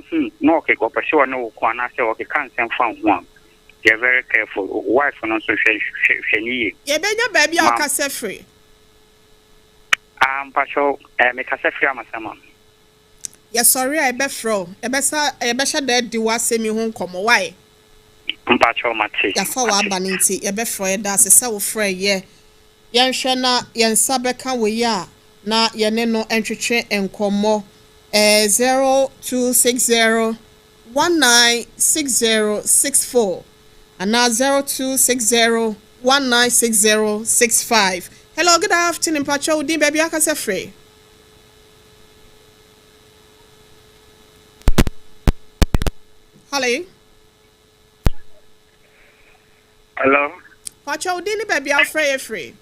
hu na ɔkeka ɔpɛ sɛ ɔne wo ko anaasɛ ɔkeka nsɛm fa wo ho a, yɛ very careful. Wo wife no nso hwɛ hwɛ hwɛ no yie. Yɛbɛnya baabi a Ma wokasa firi. Ah mpakyɛw eh mekasa firi Amasaman. Yɛsɔre a yɛbɛfrɛ wo, yɛbɛsa yɛbɛhyɛ da adi w'asɛm yi ho nkɔmmɔ, wai? Mpakyɛw mate, Yɛafa mate. w'aba no nti yɛbɛfrɛ wo, yɛda ase sɛ wofrɛɛ yɛ. Yɛnhwɛ na yɛn nsa bɛka wei a na yɛne no ntwetwe nkɔmmɔ, eh, 0260 196064 anaa 0260 196065. Hello, good afternoon, mpakyɛw wo din, baabi a akasa firi? Hello. Hello. Pacho, wo din ne baabi a wofrɛ yɛ firi?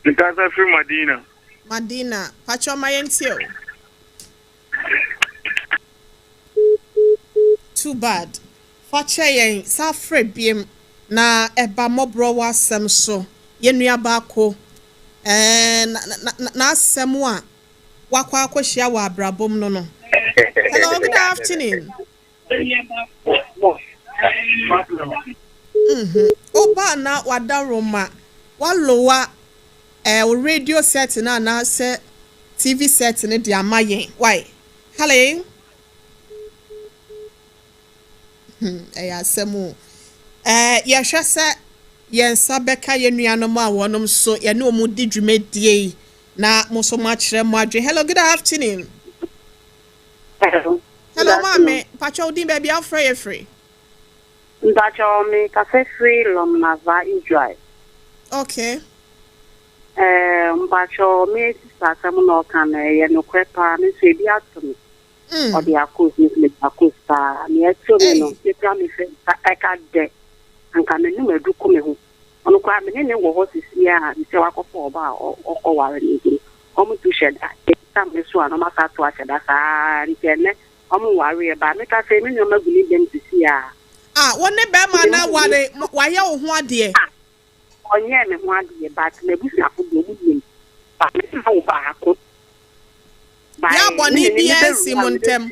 Mekasa firi Madina. Madina. Pacho, ma yɛntie o. Too bad. Fa kyɛ yɛn, san frɛ biem na ɛba mmɔborɔ w'asɛm so. Yɛn nua baako, ɛɛ, na, na, na, n'asɛm a wakɔ akɔhyia wɔ abrabɔ mu no no. Hello, good afternoon. Mhm. Woba na wadaworoma, walowa ɛɛ, wo radio set no anaasɛ TV set no de ama yɛn. Why? Hello. Hmm, ɛyɛ asɛm o. Ɛɛ, yɛhwɛ sɛ yɛn nsa bɛka yɛn nuanom a wɔnom nso yɛne wɔn di dwumadie yi na mo nso moakyerɛ mo adwene. Hello, good afternoon. Hello. Hello, maame. Mpakyɛ wo din baabi a wofrɛ yɛ firi? Mpakyɛ me kasa firi Lomnava, Israel. Okay. Eh, mpakyɛ me sista asɛm na ɔka no ɛyɛ nokorɛ paa me nso ebi ato me. Ɔde akos me nso mede akos paa. Nea ɛto me no, me kura me fɛ ɛka dɛ anka me num adu ko me ho. Ɔno koraa me ne ne wɔ hɔ sisi a sɛ wakɔfa ɔba a ɔkɔware no nti no wɔn tu hyɛ da tam ne so a na wɔn asa ato ahyɛ da saa nti ɛnɛ wɔn nwareɛ ba meka sɛ me nneɛma gu ne dɛm sisi a. Ah, wo ne bɛrima no aware, wayɛ wo ho adeɛ? Ah, ɔnyɛɛ me ho adeɛ but m'abusuafo deɛ wɔn nim ba me ma wo baako. Yɛ a bɔne biara nsi mo ntam.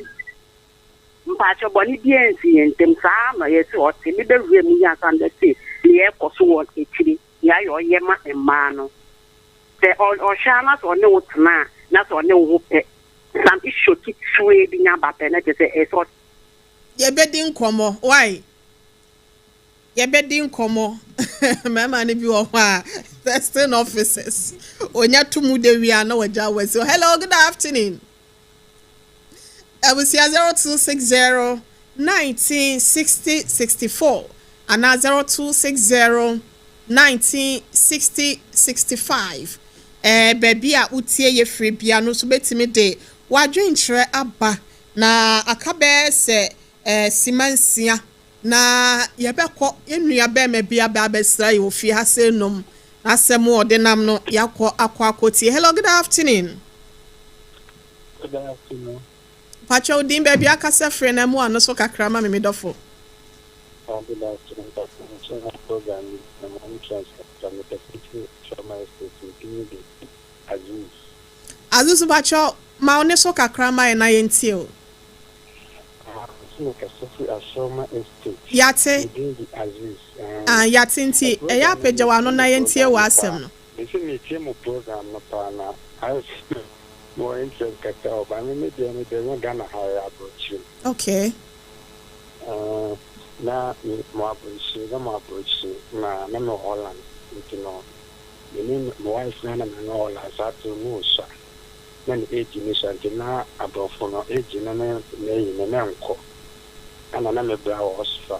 Mpakyɛw, bɔne biara nsi yɛn ntam. Saa ara na ɔyɛ sɛ ɔte me bɛwura mu yi ansa na ɔbɛte nea ɛrekɔ so wɔ akyiri, nea ayɛ ɔyɛ ma mmaa no. Sɛ ɔhwɛ ara na sɛ ɔne wo tena a, na sɛ ɔne wo ho pɛ, some issue ketewaa bi nya ba pɛ, na kyerɛ sɛ ɛsɛ sɛ ɔte. Yɛbɛdi nkɔmmɔ, wai? Yɛbɛdi nkɔmmɔ. Mmarima no bi wɔ hɔ a, testing officers, onya to mu de wie a na wagya wo asi hɔ. Hello, good afternoon. Abusua 0260 19 60 64 anaa 0260 19 60 65. Ɛɛ baabi a wotie yɛ firi bia no nso bɛtumi de w'adwenkyerɛ aba na aka bɛyɛ sɛ ɛɛ sima nsia na yɛbɛkɔ yɛn nua bɛrima bi aba abɛsra yɛ wɔ fie ha sɛ nom n'asɛm a ɔde nam no yɛakɔ akɔ akɔtie. Hello, good afternoon. Good afternoon. Pakyɛw din baabi akasa firi na mu ano so kakra ma me me dɔfo. Good afternoon. Mpakyɛw program yi na mo interest kakra mepɛ sɛ firi Trauma Estate me din de Aziz. Aziz pakyɛw ma wo ne so kakra ma yɛn na yɛntie o. Nso mekasa firi Asɔma Estate. Yate. Me din de Aziz. Ah, yate nti ɛyɛ apagya w'ano na yɛntie w'asɛm no. Mese metie mo program no paa na ayɛ sɛ mewɔ interest kakra wɔ ba me me deɛ me deɛ nyɛ Ghana ha ɛyɛ aburokyire. Okay. Na me mo aburokyire na mo aburokyire na na me wɔ Holland nti no me ne me wife na na me ne Holland saa to no osua na ne age ne sua nti na aborɔfo no age no ne n'ayi no na nkɔ ɛna na me bra wɔ Austria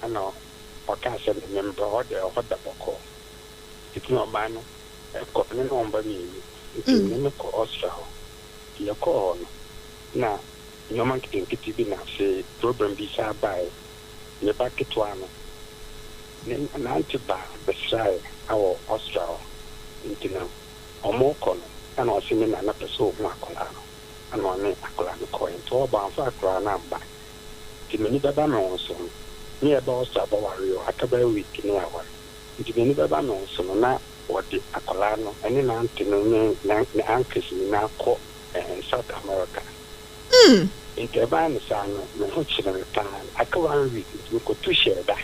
ɛna ɔkaa sɛ me membra hɔ deɛ ɛhɔ da bɔkɔɔ nti na ɔbaa no ɛkɔ ne ne wɔn ba mmienu nti me ne kɔ Austria hɔ nti yɛkɔɔ hɔ no na nneɛma nketenkete bi na afei problem bi saa baeɛ me ba ketewa no ne nante ba bɛsraeɛ awɔ Austria hɔ nti no ɔmo kɔ no ɛna ɔse ne nana pɛ sɛ ohu akwadaa no ɛna ɔne akwadaa no kɔɛ nti ɔba amfa akwadaa no amba nti m'ani bɛba me ho so no ne yɛbɛ Austria bɛware o aka bɛyɛ week ne yɛaware nti m'ani bɛba me ho so no na wɔde akwadaa no ɛne nante no ne ne uncles nyinaa kɔ South America. Nti ɛbaa ne saa no me ho kyerɛ me paa aka one week nti mekɔtu hyɛɛ da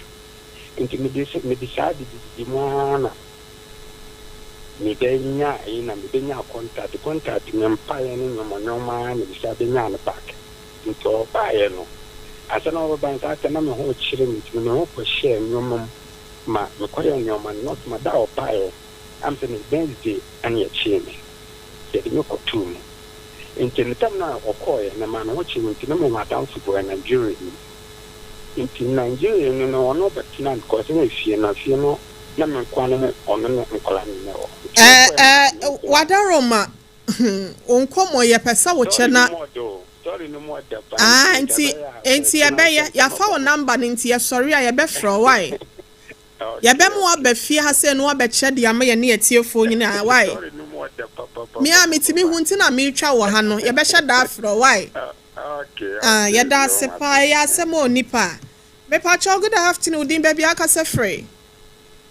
nti mede saa didididi mu ara na mebɛnya ɛyi na mebɛnya contact me mpaeɛ ne nneɛma nneɛma ara na mesa bɛnya no back nti ɔbaeɛ no ansa na ɔbɛba no saa sɛ na me ho kyerɛ me nti me ho kɔhyɛɛ nneɛma mu ma mekɔyɛ nneɛma no na ɔsoma da a ɔbaeɛ am sɛ ne Wednesday ɛne yɛkyee me yɛde me kɔtoo mu nti ne tam no a ɔkɔɔɛ na ma me ho kyerɛ me nti na mewɔ adamfo bi ɔyɛ Nigeria ni nti Nigeria ni no ɔno bɛtena because na efie no fie no na me nkoa ne ɔno ne nkɔla no na ɛwɔ hɔ. Nti mekɔɛ no, Ɛɛ wadaroma wo nkɔmmɔ yɛpɛ sɛ wokyɛ na story no mu ɔda paa. Ah, nti yɛbɛyɛ yɛafa wo number no nti yɛsɔre a yɛbɛfrɛ wo wae yɛbɛma waba fie ha sɛ no wabɛkyɛ de ama yɛne yɛtiefoɔ nyinaa wae story no mu ɔda papapapa. Me a metumi hu nti na meretwa wɔ ha no yɛbɛhyɛ da afrɛ wo wae. Okay. Ah, yɛda ase paa ɛyɛ asɛm a onipa mepakyɛw good afternoon din baabi akasa firi?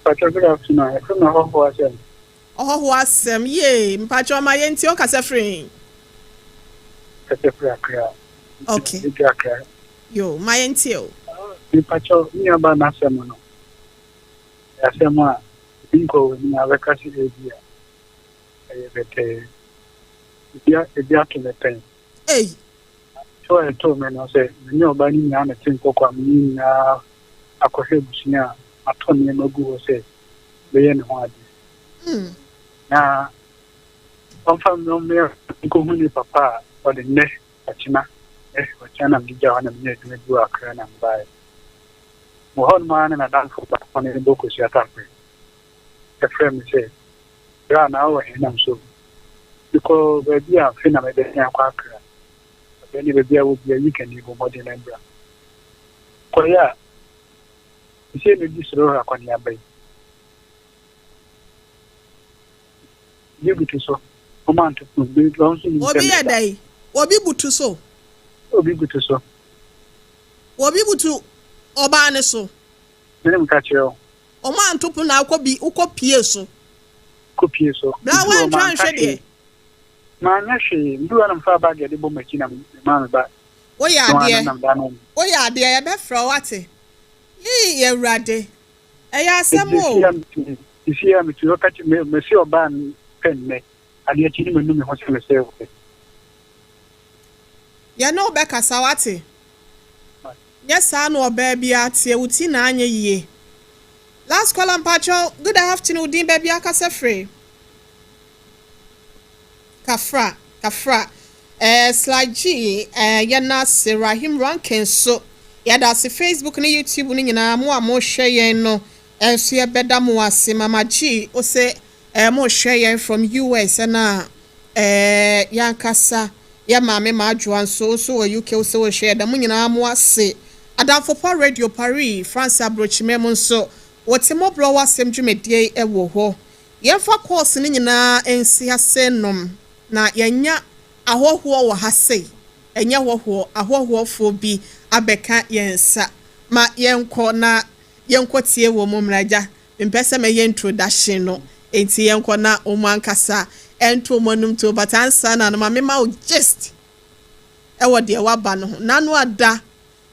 Pakyɛ, good afternoon. Ɛfiri me ɔhɔhoɔ asɛm. Ɔhɔhoɔ asɛm yee mpakyɛw ma yɛnti ɔkasa firi? Kasa firi Accra. Okay. Ebi Accra. Yo, ma yɛntie o. Mepakyɛw, me nuaba n'asɛm no, ɛyɛ asɛm a ebi nkɔ wɔ anim a bɛka sɛ ebi a ɛyɛ bɛtɛɛ. Ebi ato me pɛn. Ei. To a ɛtoo me no sɛ me ne ɔbaa no nyinaa na te nkɔkɔ a me ne nyinaa akɔhwɛ abusua a matɔ nneɛma agu hɔ sɛ mɛyɛ ne ho adeɛ. Na ɔmfa me ɔmmea nkɔhu ne papa a ɔde nnɛ ɔkyena nnɛ ɔkyena na mede gyaa hɔ na menya adwuma bi wɔ Accra na mebaeɛ. Wɔ hɔnom ara na n'adamfo baako ne bɔ kosua takorɛ frɛɛ me sɛ, Bra na wowɔ he? Na me so mekɔ baabi a afei na mebɛsen akɔ Accra. Ɔsɛ ɛne baabi a wɔ bia weekend yi bɔ mmɔden na bra. Kɔeɛ a, seesei medi soro akɔneaba yi. Obi butu so. Ɔma nto pono. Bi ɔno nso nim sɛ Obi yɛ meba. dɛn? Obi butu so. Obi butu so. Obi butu ɔbaa no so. Me ne meka kyerɛ wo. Ɔma nto pono na wokɔ bi wokɔ pie so. Kɔ pie so. Bra Meduru hɔ woantwa manka anhwɛ deɛ. hwee. Manyɛ hwee. Meduru hɔ na mefaa bag a yɛde bɔ m'akyi na memaa me bag. Woyɛ No ara adeɛ. na nam da no mu. Woyɛ adeɛ. Yɛbɛfrɛ wo wate. Yii Awurade. Ɛyɛ asɛm Enti o. seesei a mete seesei a mete hɔ ka kyerɛ me mese ɔbaa no pɛ nnɛ. Adeɛ kye ne manu me ho sɛ mesɛe wo pɛ. Yɛne wo bɛkasa wate. Nyɛ saa na ɔbaa biara teɛ, wo ti na anyɛ yie. Last caller mpakyɛw, good afternoon, wo din baabi akasa firi? Kafra, Kafra. Eh, Sly G, eh, yɛna ase, Rahim Rankin nso, yɛda ase, Facebook ne YouTube no nyinaa, mo a mohwɛ yɛn no, nso yɛbɛda mo ase. Mama G, ose, eh, mohwɛ yɛn from US, ɛna, eh, yɛankasa, yɛ maame Maadwoa nso, nso wɔ UK, ose wohwɛ, yɛda mo nyinaa mo ase. Adamfo Pa Radio, Paris, France aburokyima mu nso, wɔte mmɔborɔ wɔ asɛm dwumadie wɔ hɔ. Yɛmfa course no nyinaa nsi ha sɛ nom na yɛanya ahɔhoɔ wɔ ha sei, ɛnyɛ hɔhoɔ, ahɔhoɔfoɔ bi abɛka yɛn nsa. Ma yɛnkɔ na yɛnkɔtie wɔn mmra. Agya, mempɛ sɛ mɛyɛ introduction no, enti yɛnkɔ na wɔn ankasa nto wɔn anom tuo, but ansa na no ma mema wo gist ɛwɔ deɛ waba no ho. N'ano ada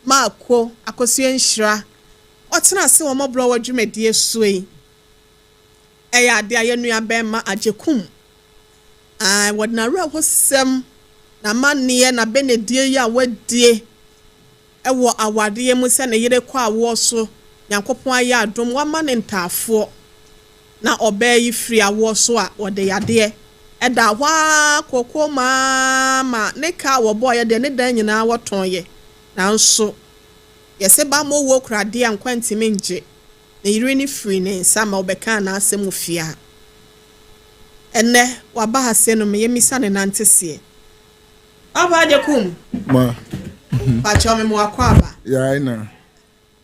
Maako Akosua Nhyira, ɔtena ase wɔ mmɔborɔwa dwumadie so yi. Ɛyɛ ade a yɛn nuabarima Agyekum ae, wɔde n'awerɛhosɛm, n'amanneɛ, n'abɛnadie yi a wadie wɔ awareɛ mu sɛ ne yere kɔ awoɔ so, Nyankopɔn ayɛ adom wama no ntaafoɔ, na ɔbaa yi firi awoɔ so a wɔde yadeɛ ɛdaa hɔ ara kookoo maa ma ne ka a wɔbɔeɛ deɛ ne dan nyinaa wɔtɔnyɛ, nanso yɛse bammɔ wuo kura adeɛ a nkwa ntumi ngye. Ne yere no firii ne nsa ma ɔbɛkaa n'asɛm wɔ fie ha. Ɛnnɛ, waba ha sɛ no me yɛmmisa ne nanteseɛ. Papa Agyekum. Ma. Pakyɛw me mo akwaaba. Yae na.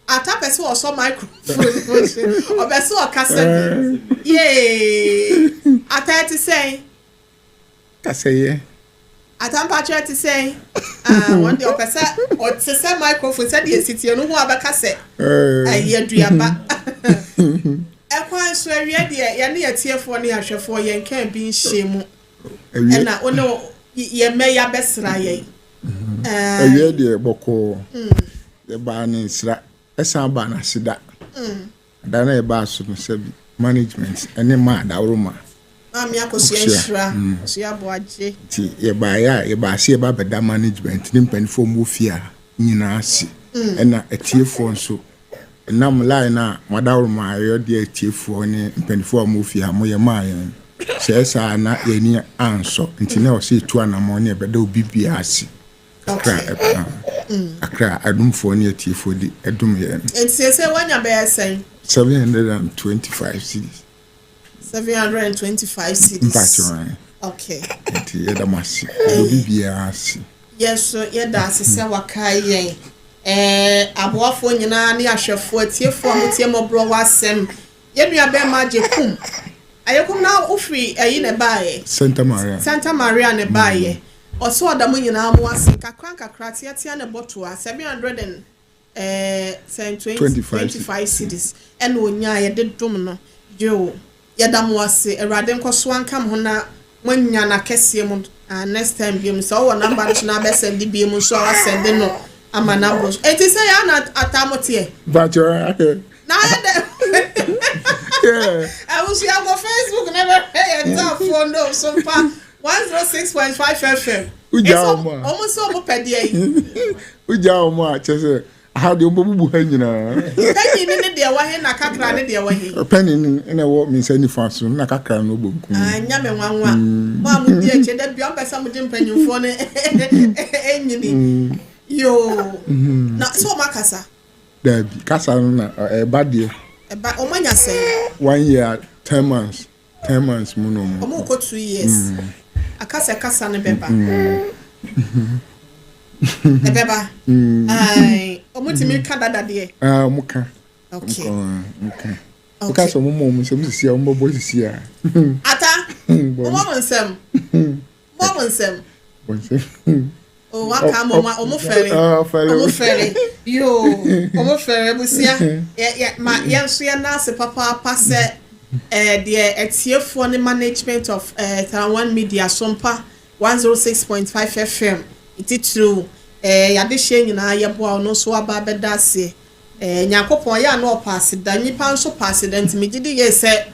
Ata pɛ sɛ ɔsɔ microphone no hye. Ɔpɛ sɛ ɔkasa bi. Yee. Ata ɛte sɛn? Kasɛyɛ. Ata mpakyɛw ɛte sɛn? Ah, wɔn deɛ ɔpɛ sɛ ɔte sɛ microphone sɛdeɛ esi teɛ no ho abɛka sɛ ɛyɛ aduaba. Ɛkwan so awia deɛ yɛne yɛtiefoɔ ne ahwɛfoɔ yɛn kan bi nhyɛ mu. Ɛna wo ne yɛn mma yi abɛsra yɛn. Awia deɛ bɔkɔɔ. Yɛbaa ne nsra ɛsan baa n'aseda. Da no a yɛbaa so no sɛbi management ne maa dawuroma. Maame Akosua Nhyira, Akosua Aboagye. Nti yɛbaeɛ a yɛbaa sɛ yɛba abɛda management ne mpanimfoɔ a wɔwɔ fie ha nyinaa ase ɛna atiefoɔ nso ɛnam line a mo adawuroma ayɛ deɛ atiefoɔ ne mpanimfoɔ a wɔwɔ fie ha moyɛ maa yɛn sɛ ɛsaa na yɛn ani ansɔ nti na ɛwɔ sɛ yɛtu anammɔn ne yɛbɛda obi biara ase. Kakra a ɛba kakra a adomfoɔ ne atiefoɔ de dom yɛn no. Nti seesei woanya bɛyɛ sɛn? 725 cedis. 725 cedis. Mpakyɛw ae. Okay. Nti yɛda mo ase. Yɛda obi biara ase. Yɛn nso yɛda ase sɛ wakae yɛn. Ɛɛ aboafoɔ nyinaa ne ahwɛfoɔ, atiefoɔ a motie mmɔborɔ wɔ asɛm. Yɛn nua bɛrima Agyekum. Agyekum na wofiri ɛyi na ɛbaeɛ? Santa Maria. Santa Maria na ɛbaeɛ. Ɔsɛ ɔda mo nyinaa mo ase nkakra nkakra teatea ne bɔtoa 700 and eh, sɛn 25 cedis ɛna onyaa yɛde dom no yoo yɛda mo ase awurade nkɔso anka mo ho na moanya no akɛseɛ mu ah, next time biom sɛ ɔwɔ number no so na abɛsɛnde biom nso a wasɛnde no ama no aboro so enti sɛ yɛ ana ataa mo teɛ Bakyɛ na ayɛ dɛ abusua kɔ Facebook na bɛhwɛ yɛn ntaafoɔ no so mpa 106.5 FM. Wogyaa wɔn a. Wɔn nso wɔn pɛ deɛ yi. Wogyaa wɔn a kyerɛ sɛ Aha deɛ wɔbɛbubu ha nyinaa. Panyin no ne deɛ wɔ he na kakra ne deɛ wɔ he? Panyin no na ɛwɔ me nsa nifa so na kakra no wɔ benkum. Ah, nya me nwanwa. Mo a modi akyire da bia mpɛ sɛ mogye mpanyinfoɔ no nyini. Yoo. Na sɛ wɔn akasa? Daabi, kasa no na ɛba deɛ. Ɛba, wɔn anya sɛn? One year, 10 months. 10 months mu na ɔmo. Ɔmo kɔ 2 years. Akasa kasa no bɛba. Ɛbɛba. Ayi, ɔmo tumi ka dada deɛ. Ah, ɔmo ka. Okay. Ɔmo ka. Ɔka sɛ ɔmo mɔ ɔmo nsɛm sisi a, ɔmo bɛbɔ sisi a. Ata, ɔmo mo nsɛm. Mo mo nsɛm. Bɔ nsɛm. O waka ama ɔmo ɔmo fɛre. Ah, fɛre. Ɔmo fɛre. Yoo, ɔmo fɛre abusua. Yɛ yɛ ma yɛn nso yɛn nan ase papaapa sɛ deɛ ɛtiefoɔ ne management of Taiwan Media Sompa 106.5 FM titiriw yadehyɛ nyinaa yɛboa ɔno nso aba abɛda aseɛ. Nyankopɔn yɛ a na ɔpa aseda, nipa nso pa aseda, nti megye di yie sɛ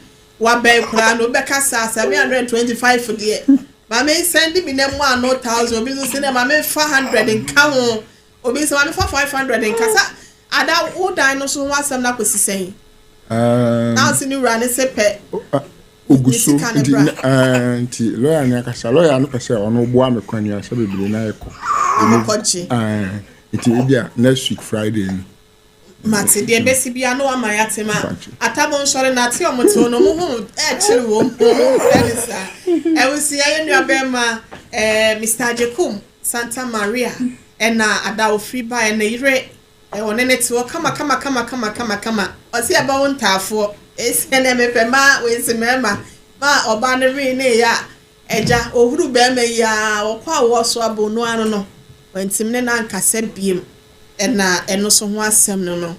wabɛn koraa na wobɛka saa 725 deɛ, maame nsɛn bi na mu ano thousand, obi nso sɛ ne maame fa 100 nka ho, obi nso maame fa 500 nka sa ada wo dan no so ho asɛm na akɔsi sɛn na ɔsi ne wura ne se pɛ. Ogu so nti lɔya no akasa, lɔya no pɛ sɛ ɔno boa me kwan asɛ bebree na ɛkɔ. Ɔmokɔgye. Nti ebi a next week Friday no. Mate, deɛ bɛsi bia no wama yɛate ma atabo nsɔre na ate ɔmo te no ɔmo ho ɛkyere wɔn mu ɔmo mpɛ ne saa. Ɛwusi ayɛ nua bɛrima Mr Ajekum Santa Maria ɛna ada ofiri ba ɛna yere ɔne ne te hɔ kama kama kama kama kama kama. Ɔsi ɛbɛ wo ntaafoɔ esi ɛna mepɛ maa wesi mɛrima ma ɔbaa no wee ne yɛ a ɛgya ohuru bɛrima yi a ɔkɔ a wɔso abo no ano no wɔntim ne nankasa biem. Ɛna ɛno nso ho asɛm no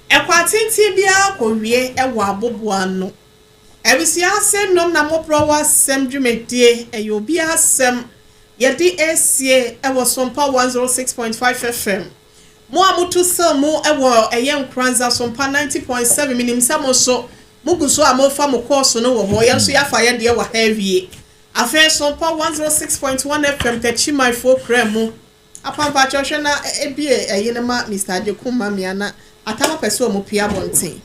ɛkɔ atenten biara kɔwie ɛwɔ aboboa ano. Abusua ase nnɔm na mmɔborɔ wɔ asɛm dwumadie, ɛyɛ obi asɛm yɛde esie ɛwɔ Sompa 106.5 FM. Mo a moto sɛl mu ɛwɔ ɛyɛ Nkoranza Sompa 90.7, minim sɛ mo nso mo gu so a mofa mo kɔɔso no wɔ hɔ. Yɛn nso yɛafa yɛ deɛ wɔ ha awie. Afei Sompa 106.1 FM Tɛkyimanfoɔ kura mu apampakyɛ hwɛ na ebie ɛyi no ma Mr Ajekum ma mmea na atama pɛ sɛ ɔmo pia abɔnten.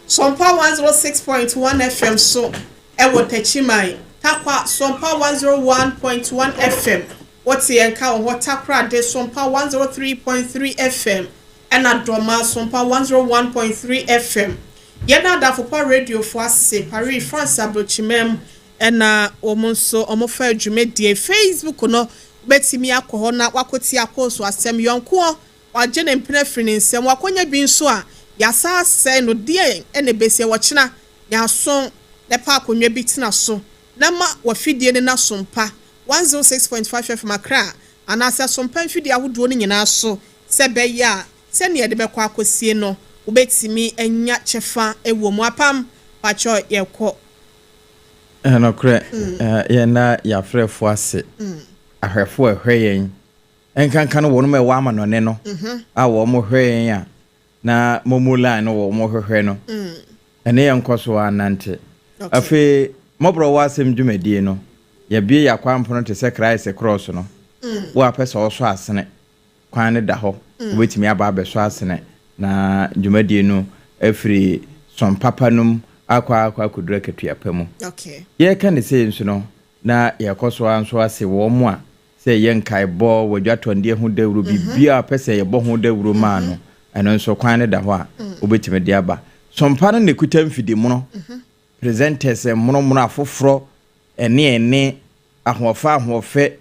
Sompa 106.1 FM so ɛwɔ Tɛkyiman, Takwa Sompa 101.1 FM wɔte yɛn ka wɔ hɔ, Takoradi Sompa 103.3 FM, ɛna Dɔma Sompa 101.3 FM. Yɛn Adafopa radio fo ase Paris, France aburokyimɛm, ɛna wɔn nso wɔn fa dwumadie. Facebook no bɛtumi akɔ hɔ na wakɔti akɔɔso asɛm yɔnkoɔ wagye ne mpena firi ne nsam wakɔnya bi nso a yasa asɛe no deɛ ɛna ebesie wɔkyena nyaso na pa akonnwa bi tena so na ma wafidie ne n'asompa 106.5 FM Accra anaasɛ asompa mfidie ahodoɔ no nyinaa so sɛ bɛyɛ a sɛnea yɛde bɛkɔ akɔsie no wobɛtumi anya kyɛfa wɔ mu. Apam pakyɛ yɛkɔ. Ɛnokorɛ, yɛn na yɛafrɛfo ase, ahwɛfo a ɛhwɛ yɛn nkanka no, wɔn a ɛwɔ amanɔne no a wɔn hwɛ yɛn a na momo line no wɔn hwehwɛ no, ɛne yɛn nkɔ so anante. Afei mmɔborɔ wɔ asɛm dwumadie no, yɛbie yɛ akwan te sɛ Christ cross no. Wo a pɛ sɛ ɔsɔ asene kwan no da hɔ, wobɛtumi aba abɛsɔ asene na dwumadie no afiri sɔn papa no mu akɔ akɔduru akatua pa mu. Yɛreka ne sei nso no na yɛkɔ so ara nso ase wɔn mu a sɛ yɛ nkaebɔ wɔadwatɔndeɛ ho dawuro, biribiara pɛ sɛ yɛbɔ ho dawuro maa no, ɛno nso kwan no da hɔ a wobɛtumi de aba. Sɔmpa no na ɛkuta mfidimono, presenters mmonomono afoforɔ ɛne ahoɔfɛ ahoɔfɛ,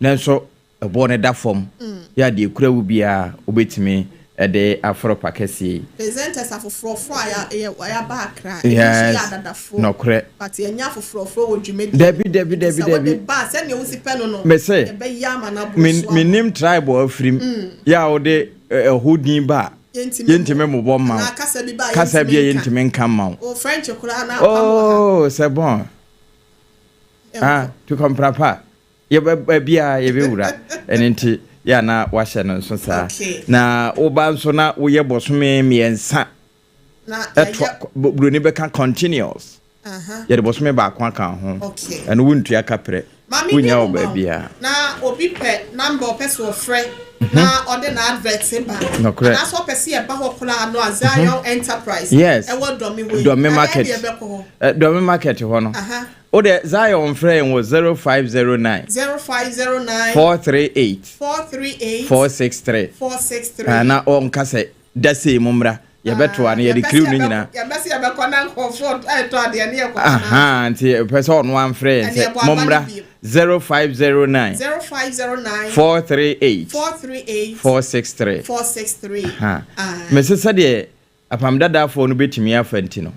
nanso ɛboɔ no da fam. Yɛ adeɛ kura wo biara wobɛtumi ɛde aforo pa kɛseɛ yi. Presenters afoforɔfoɔ a yɛaba Akra, ebi nso yɛ adadafoɔ. Nɔkorɛ. But yɛnya afoforɔfoɔ wɔ dwumadie. Dabi, dabi, dabi. Sɛ dabi wode ba a, sɛnea wosi pɛ no, Mese, yɛbɛyɛ ama no aboro so ama. Menim tribe a afirim yɛ a wode ɛho din ba a Yɛntumi yɛntumi mmobɔ mma Anaa wo. Kasa bi ba a Kasa bi a yɛntumi nka. Yɛntumi nka mma wo. O French koraa na apam wɔ ha. Oh, c'est bon. Ah, tu comprends pas, yɛbɛ baabiara yɛbɛwura. Ɛno nti yɛ a na wahyɛ no nso saa. Na woba nso na woyɛ bɔsome 3 na ɛtoa yɛyɛ buroni bɛka continuous. Yɛde bɔsome baako aka ho. Ɛno wontua kaprɛ. Ma Maame Wonya bi wɔ mu ma wo baabiara. Na obi pɛ number ɔpɛ sɛ ɔfrɛ na ɔde n'advert ba. Nokorɛ. Anaasɛ ɔpɛ sɛ yɛba hɔ koraa no a Zion Enterprise Yes. ɛwɔ Dɔme hɔ yi. Dɔme Ɛbɛyɛ market. deɛ yɛbɛkɔ hɔ. Dɔme market hɔ no. Aha. Wo deɛ Zion frɛ yɛn wɔ 0509 0509 438 438 463. 463. Ah, na ɔnka sɛ da sei mo mmra yɛbɛtoa no yɛde crew no nyinaa. Yɛbɛ sɛ yɛbɛkɔ na nkurɔfoɔ ɛtɔ adeɛ ne yɛkɔ. Aha, nti pɛ sɛ ɔno amfrɛ yɛn Ɛne sɛ ɛbɔ aba no mommra bio. 0509 0509 438 438 463. 463. Ha. Ah. Mese sɛdeɛ apam dadafoɔ no bɛtumi afa nti no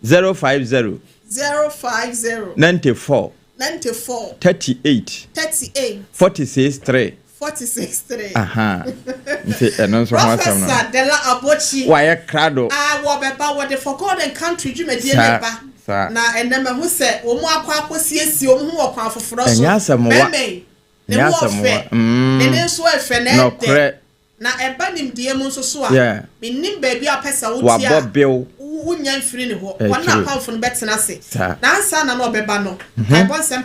050 050 94 94 38 38 46 3. 46 3. Aha. Nti ɛno nso ho asɛm no. Professor Dela Abochi. Wayɛ krado. A wɔbɛba wɔde For God and Country dwumadie Saa, ne ba. saa. Na ɛnɛ mahu sɛ wɔn akɔ akɔsiesie wɔn ho wɔ kwan foforɔ so. Ɛnyɛ asɛm wa. Bɛrima yi, ne Ɛnyɛ ho asɛm ɔfɛ. wa. Mm. Ne ne nso ɛfɛ na ɛdɛ. Nɔkorɛ. Na ɛba nimdeɛ mu nso so a, Yeah. mennim baabi a ɔpɛ sɛ wote a, Wabɔ bill. wonya mfiri ne hɔ. Ɛyɛ Wɔn true. apamfo no bɛtena ase. Saa. Na ansa na na ɔbɛba no, kaebɔ nsɛm.